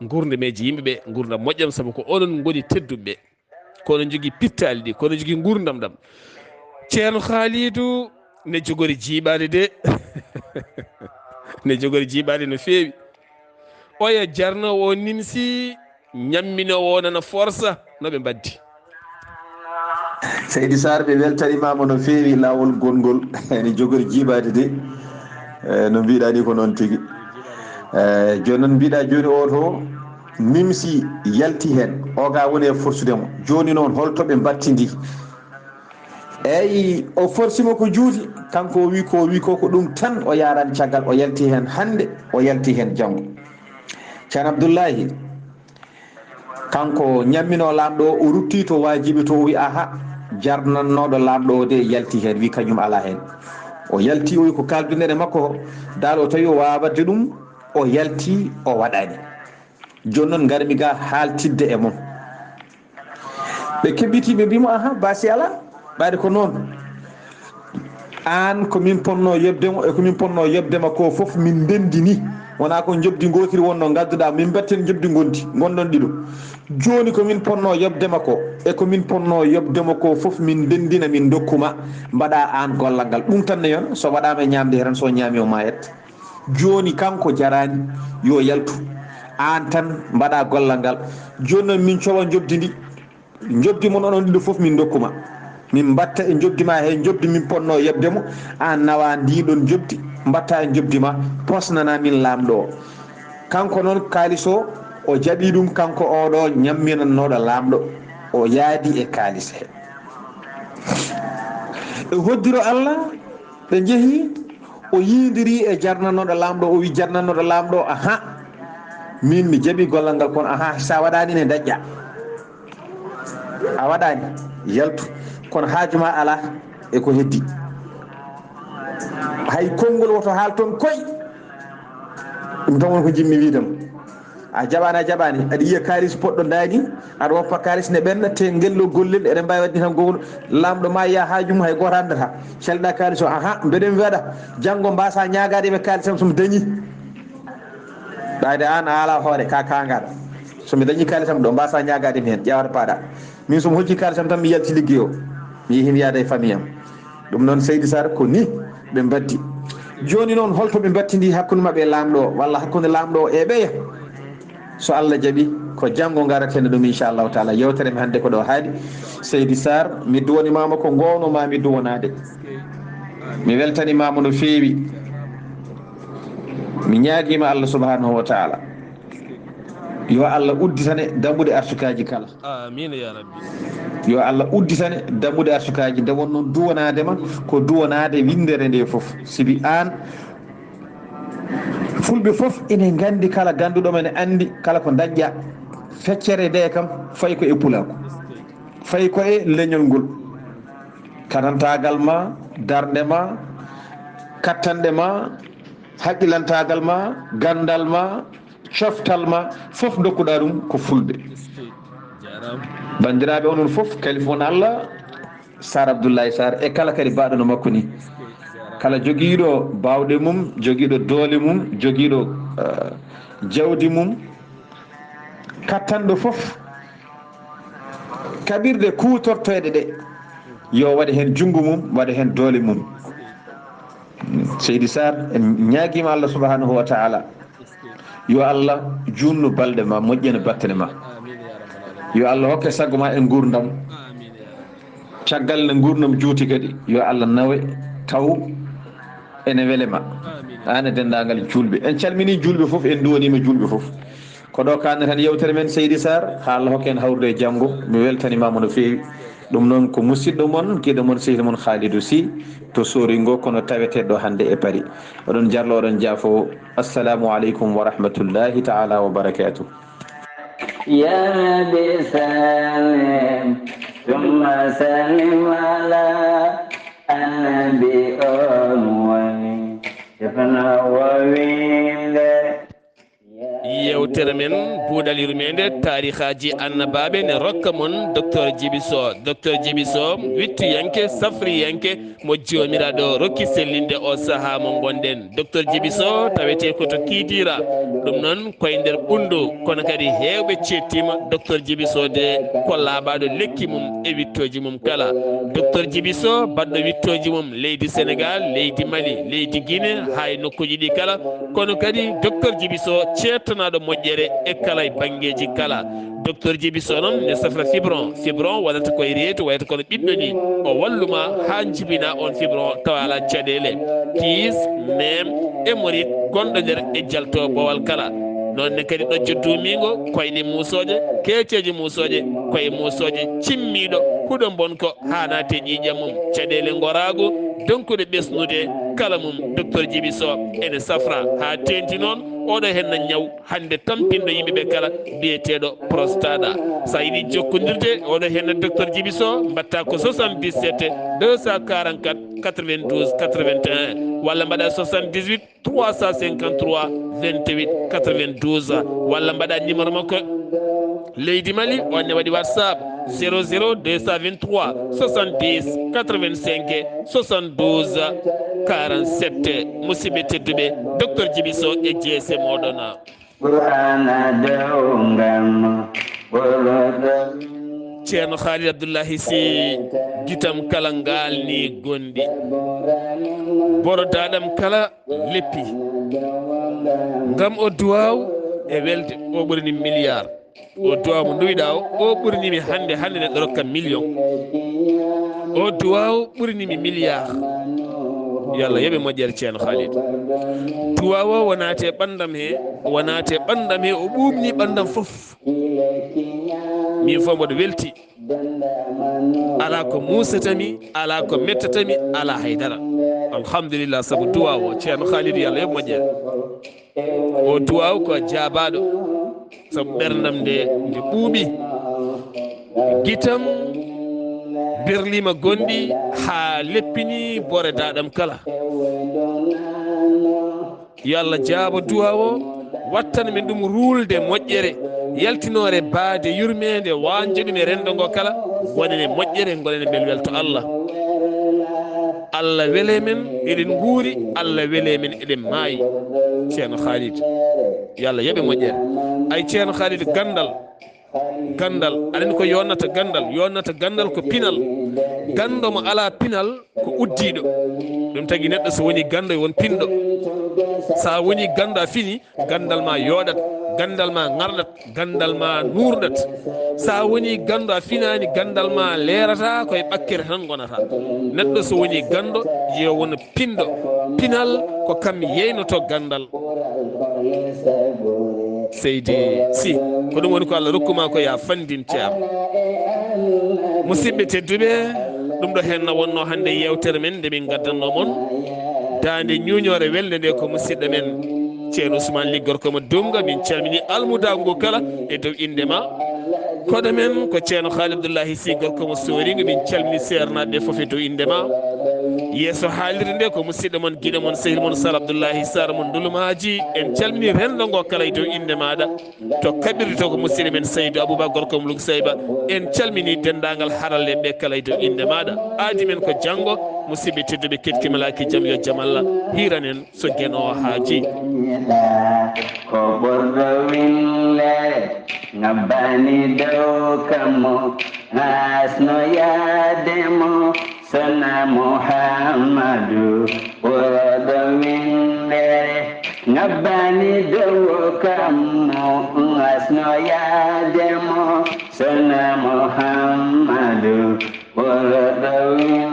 nguurndam e yimɓe ɓe, nguurndam moƴƴam, sabu ko onon ngoni tedduɓe ɓe. Ko onon njogii pittaali ɗi, ko onon njogii nguurndam ɗam. Ceerno Khalidou ne jogori jiiɓaade de. Ne jogori jiiɓaade no feewi. Oya jarnoowo o nimsi, ñamminoowo o nana forsa, no ɓe mbaddi. Seydi Saar, ɓe weltanimaama no feewi laawol gonngol. Ene jogori jiiɓaade de. Eh, no mbiɗa ni ko noon tigi. Eh, jooni noon mbiɗa jooni o to nimsi yalti heen. O ga woni e forsude mo. Jooni noon holto ɓe mbattindi? Eyi, o forsi mo ko juuti. Kanko o wi ko, o wi ko, ko ɗum tan o yaran caggal. O yalti heen hannde, o yalti heen janngo. Ceerno Abdullahi, kanko ñamminoo laamɗo o, o rutti to waajibi to, o wi, "Aha, jarnannooɗo laamɗo o de yalti heen," wi kañum alaa heen. O yalti, o wi ko kaalduɗen e makko, daal o tawi o waawaade ɗum, o yalti, o waɗaani. Jooni noon ngarmi ga haaltidde e mon. Ɓe keɓɓiti, ɓe mbii mo, "Aha, baasi alaa, ɓaade ko noon." Aan ko min ponnoo yoɓde mo, e ko min ponnoo yoɓde ma ko fof min ndenndini. Wonaa ko njoɓdi ngootiri wonnoo ngadduɗaa, min mbatten njoɓdi ngondi, ngonɗon ɗiɗo. Jooni ko min ponnoo yoɓde ma ko, e ko min ponnoo yoɓde mo ko fof min ndenndina, min ndokku ma, mbaɗaa aan gollal ngal. Ɗum tan ne yon, so waɗaama e ñaamde he tan, so ñaami o maayat. Jooni kanko jaraani, yo yaltu. Aan tan mbaɗaa gollal ngal. Jooni noon min cowa njoɓdi ndi. Njoɓdi mon onon ɗiɗo fof min ndokku ma. Min mbatta e njoɓdi ma he njoɓdi min ponnoo yoɓde mo, aan nawa ndi ɗon njoɓdi, mbatta e njoɓdi ma, posnana min laamɗo o. Kanko noon kaalis o, o jaɓi ɗum, kanko oɗo ñamminannooɗo laamɗo, o yaadi e kaalis he. E hoddiro Allah, ɓe njehi, O yiidiri e jarnanooɗo Laamɗo, o wi jarnanooɗo Laamɗo, "Aha, min mi jaɓi gollal ngal, kono aha, sa waɗaani ne daƴƴa. A waɗaani, yaltu, kono haaju ma alaa e ko heddi. Hay konngol woto haal toon koy." Ɗum tan woni ko njiɗmi wiide ma. A jaɓaani, a jaɓaani. Aɗa yiya kaalis poɗɗo ndaani, aɗa woppa kaalis ne ɓenna, te ngel ɗo gollel, eɗen mbaawi waɗde tan gowno. Laamɗo ma yiya haaju mum, hay gooto anndataa. Calɗa kaalis o, aha, mbeɗen waɗa. Janngo mbaasa ñaagaade ɓe kaalis am so mi dañi. Ɓayde aan a alaa hoore, ka kaangaɗo. So mi dañi kaalis am ɗo, mbaasa ñaagaade mi heen, ƴeewata paaɗa. Min so mi hocci kaalis am tan, mi yalti liggey o. Mi yehi mi yaada e famille am. Ɗum noon, Seydi Sarr, ko ni ɓe mbaddi. Jooni noon, holto ɓe mbattindi hakkunde maɓɓe e Laamɗo o, walla hakkunde Laamɗo o e ɓeya? So Allah jaɓi, ko janngo ngaraten e ɗum, inchallahu taala. Yewtere men hannde ko ɗo haaɗi. Seydi Sarr, mi duwanimaama ko ngoowno ma mi duwanaade. Mi weltanimaama no feewi. Mi ñaagiima Allah subhanahu wa taala. Yo Allah udditane dambuɗe arsukaaji kala. Amiin ya rabbi. Yo Allah udditane dambuɗe arsukaaji, nde won noon duwanaade ma, ko duwanaade winndere nde fof. Sibi aan, fulɓe fof ene nganndi, kala gannduɗo ma ene anndi, kala ko daƴƴa feccere nde kam, fayi ko e pulaaku, fayi ko e leñol ngol. Katantaagal ma, darnde ma, kattanɗe ma, haqqilantaagal ma, ganndal ma, coftal ma, fof dokkuɗa ɗum ko fulɓe. Banndiraaɓe, onon fof, kalifu on Allah, Sarr Abdoulaye Sarr, e kala kadi baaɗo no makko ni. Kala jogiiɗo baawɗe mum, jogiiɗo doole mum, jogiiɗo, eh, jawdi mum, kattanɗo fof kaɓirɗe kuutorteeɗe ɗe, yo waɗe heen junngo mum, waɗa heen doole mum. Seydi Sarr, en ñaagiima Allah subhanahu wa taala, yo Allah juutnu balɗe ma, moƴƴina battane ma. Yo Allah hokke sago ma e nguurndam. Caggal nde nguurndam juuti kadi, yo Allah nawe taw ene wele ma. Aan e denndaangal juulɓe. En calminii juulɓe fof, en nduwaniima juulɓe fof. Ko ɗo kaannaten yewtere men, Seydi Sarr, haa Allah hokke en hawrude e janngo. Mi weltanimaama no feewi. Ɗum noon ko musidɗo mon, giɗo mon, sehil mon Khalidou Sy to Soringo, kono taweteeɗo hannde e Paris. Oɗon jarlo, oɗon jaafo. Assalamu aleykum wa rahmatullahi taala wa barakatuh. Ya Rabbi sallim, summa sallim ala annabi on woni sifna wowinde. Yewtere men, buuɗal yurmeende, taarihaaji annabaaɓe ne rokka mon Docteur Djiby Sow. Docteur Djiby Sow, wittuyanke, safriyanke, mo Joomiraaɗo rokki sellinde o sahaa mo ngonɗen. Docteur Djiby Sow tawetee ko to Kidira. Ɗum noon, koye nder Ɓunndu, kono kadi heewɓe ceettiima Docteur Djiby Sow de ko laaɓaaɗo lekki mum e wittooji mum kala. Docteur Djiby Sow, baɗɗo wittooji mum leydi Senegaal, leydi Mali, leydi Guinée, haa e nokkuuji ɗi kala. Kono kadi Docteur Djiby Sow, ceettanaaɗo moƴƴere e kala e banngeeji kala. Docteur Djiby Sow noon ne safra fibron. Fibron wonata koye reedu, wayata kono ɓiɗɗo ni. O wallu ma haa njibina on fibron tawa alaa caɗeele. Kiis, neem, hémorroïde gonɗo nder e jalto bowal kala. Noon ne kadi ɗojjo duumiingo, koyɗe muusooje, keeceeje muusooje, koye muusooje, cimmiiɗo, huɗo mbonko, haa naate ƴiiƴam mum. Caɗeele ngoraagu, donkuɗe ɓesnude, kala mum Docteur Djiby Sow ene safra. Haa teeŋti noon, oɗo henna ñaw hannde tampinɗo yimɓe ɓe kala, biyeteeɗo prostate. So a yiɗi jokkondirde oɗo henna Docteur Djiby Sow, mbaɗta ko soixante-dix-sept deux cent quarante-quatre quatre-vingt-douze quatre-vingt-un, walla mbaɗa soixante-dix-huit trois cent cinquante-trois vingt-huit quatre-vingt-douze, walla mbaɗa numéro makko leydi Mali, on ne waɗi WhatsApp, zéro zéro deux cent vingt-trois soixante-dix quatre-vingt-cinq soixante-douze quarante-sept. Musidɓe tedduɓe, Docteur Djiby Sow e jeese moɗon. Qur'ana dow ngam ɓoroɗo. Ceerno Khalid Abdullahi Sy, gitam kala ngalni gonɗi. Borodaɗam kala leppi. Ngam o duwaw e welde, o ɓurini milliard. O duwaw mo nduwiɗa o, o ɓurinimi hannde, hannde neɗɗo rokka million. O duwaw ɓurinimi milliard. Yo Allah yoɓe moƴƴere ceerno Khalid. Duwaw o wonate ɓandam he, wonate ɓandam he, o ɓuumni ɓandam fof. Min fof mboɗo welti. Ala ko musatami, ala ko mettatami, ala haydara. Alhamdulillah, sabu duwaaw o, Ceerno Khalid, Yalla yoɓ moƴƴere. O duwaaw ko jaabaaɗo, sabu ɓerndam nde, nde ɓuuɓi. Gitam berliima gonɗi haa leppini bore daaɗam kala. Yo Allah jaabo duwaaw o, wattan min ɗum ruulde moƴƴere, yaltinoore baade yurmeende, waanjo ɗum e renndo ngo kala, ngonen e moƴƴere, ngonen e mbel welto Allah. Allah wele men, eɗen nguuri, Allah wele men, eɗen maayi. Ceerno Khalid, yo Allah yoɓe moƴƴere. Ay Ceerno Khalid, ganndal, ganndal, aɗa anndi ko yonnata ganndal? Yonnata ganndal ko pinal. Ganndo mo alaa pinal ko uddiiɗo. Ɗum tagi neɗɗo so woni ganndo, won pinɗo. So a woni ganndo, a fini, ganndal ma yooɗat, ganndal ma ŋarɗat, ganndal ma nuurɗat. So a woni ganndo, a finaani, ganndal ma leerata, ko e ɓakkere tan ngonata. Neɗɗo so woni ganndo, yo won pinɗo. Pinal ko kam yeynoto ganndal. Seydi Sy, ko ɗum woni ko Allah rokkuma ko, ya fanndin, Ceerno. Musidɓe tedduɓe, ɗum ɗo heen na wonno hannde yeewtere men nde min ngaddanno mon. Daande ñuuñoore welnde nde ko musidɗo men Ceerno Ousmane Ly, gorko mo Dumga. Min calmini almudaagu ngu kala e dow innde ma. Koɗo men ko Ceerno Khalid Abdoulahi Sy, gorko mo Soringa. Min calmini seernaaɓe ɓe fof e dow innde ma. Yeeso haalirde nde ko musidɗo mon, giɗo mon, sehil mon Sal Abdoulahi Sarr mo Ndulumaaji. En calmini renndo ngo kala e dow innde maaɗa. To kaɓirɗe to ko musidɗo men Saydou Abouba, gorko mo Lugsayba. En calmini denndaangal haralleeɓe ɓe kala e dow innde maaɗa. Aadi men ko janngo, musidɓe tedduɓe, keɗkimalaaki jam, yo jam Allah hiiran en so Geno haaji. Ko ɓurɗo winndere, ngabbani dow kammo, asno yaade mo, Sona Muhammadu, ɓurɗo winndere, ngabbani dow kammo, asno yaade mo, Sona Muhammadu, ɓurɗo winndere.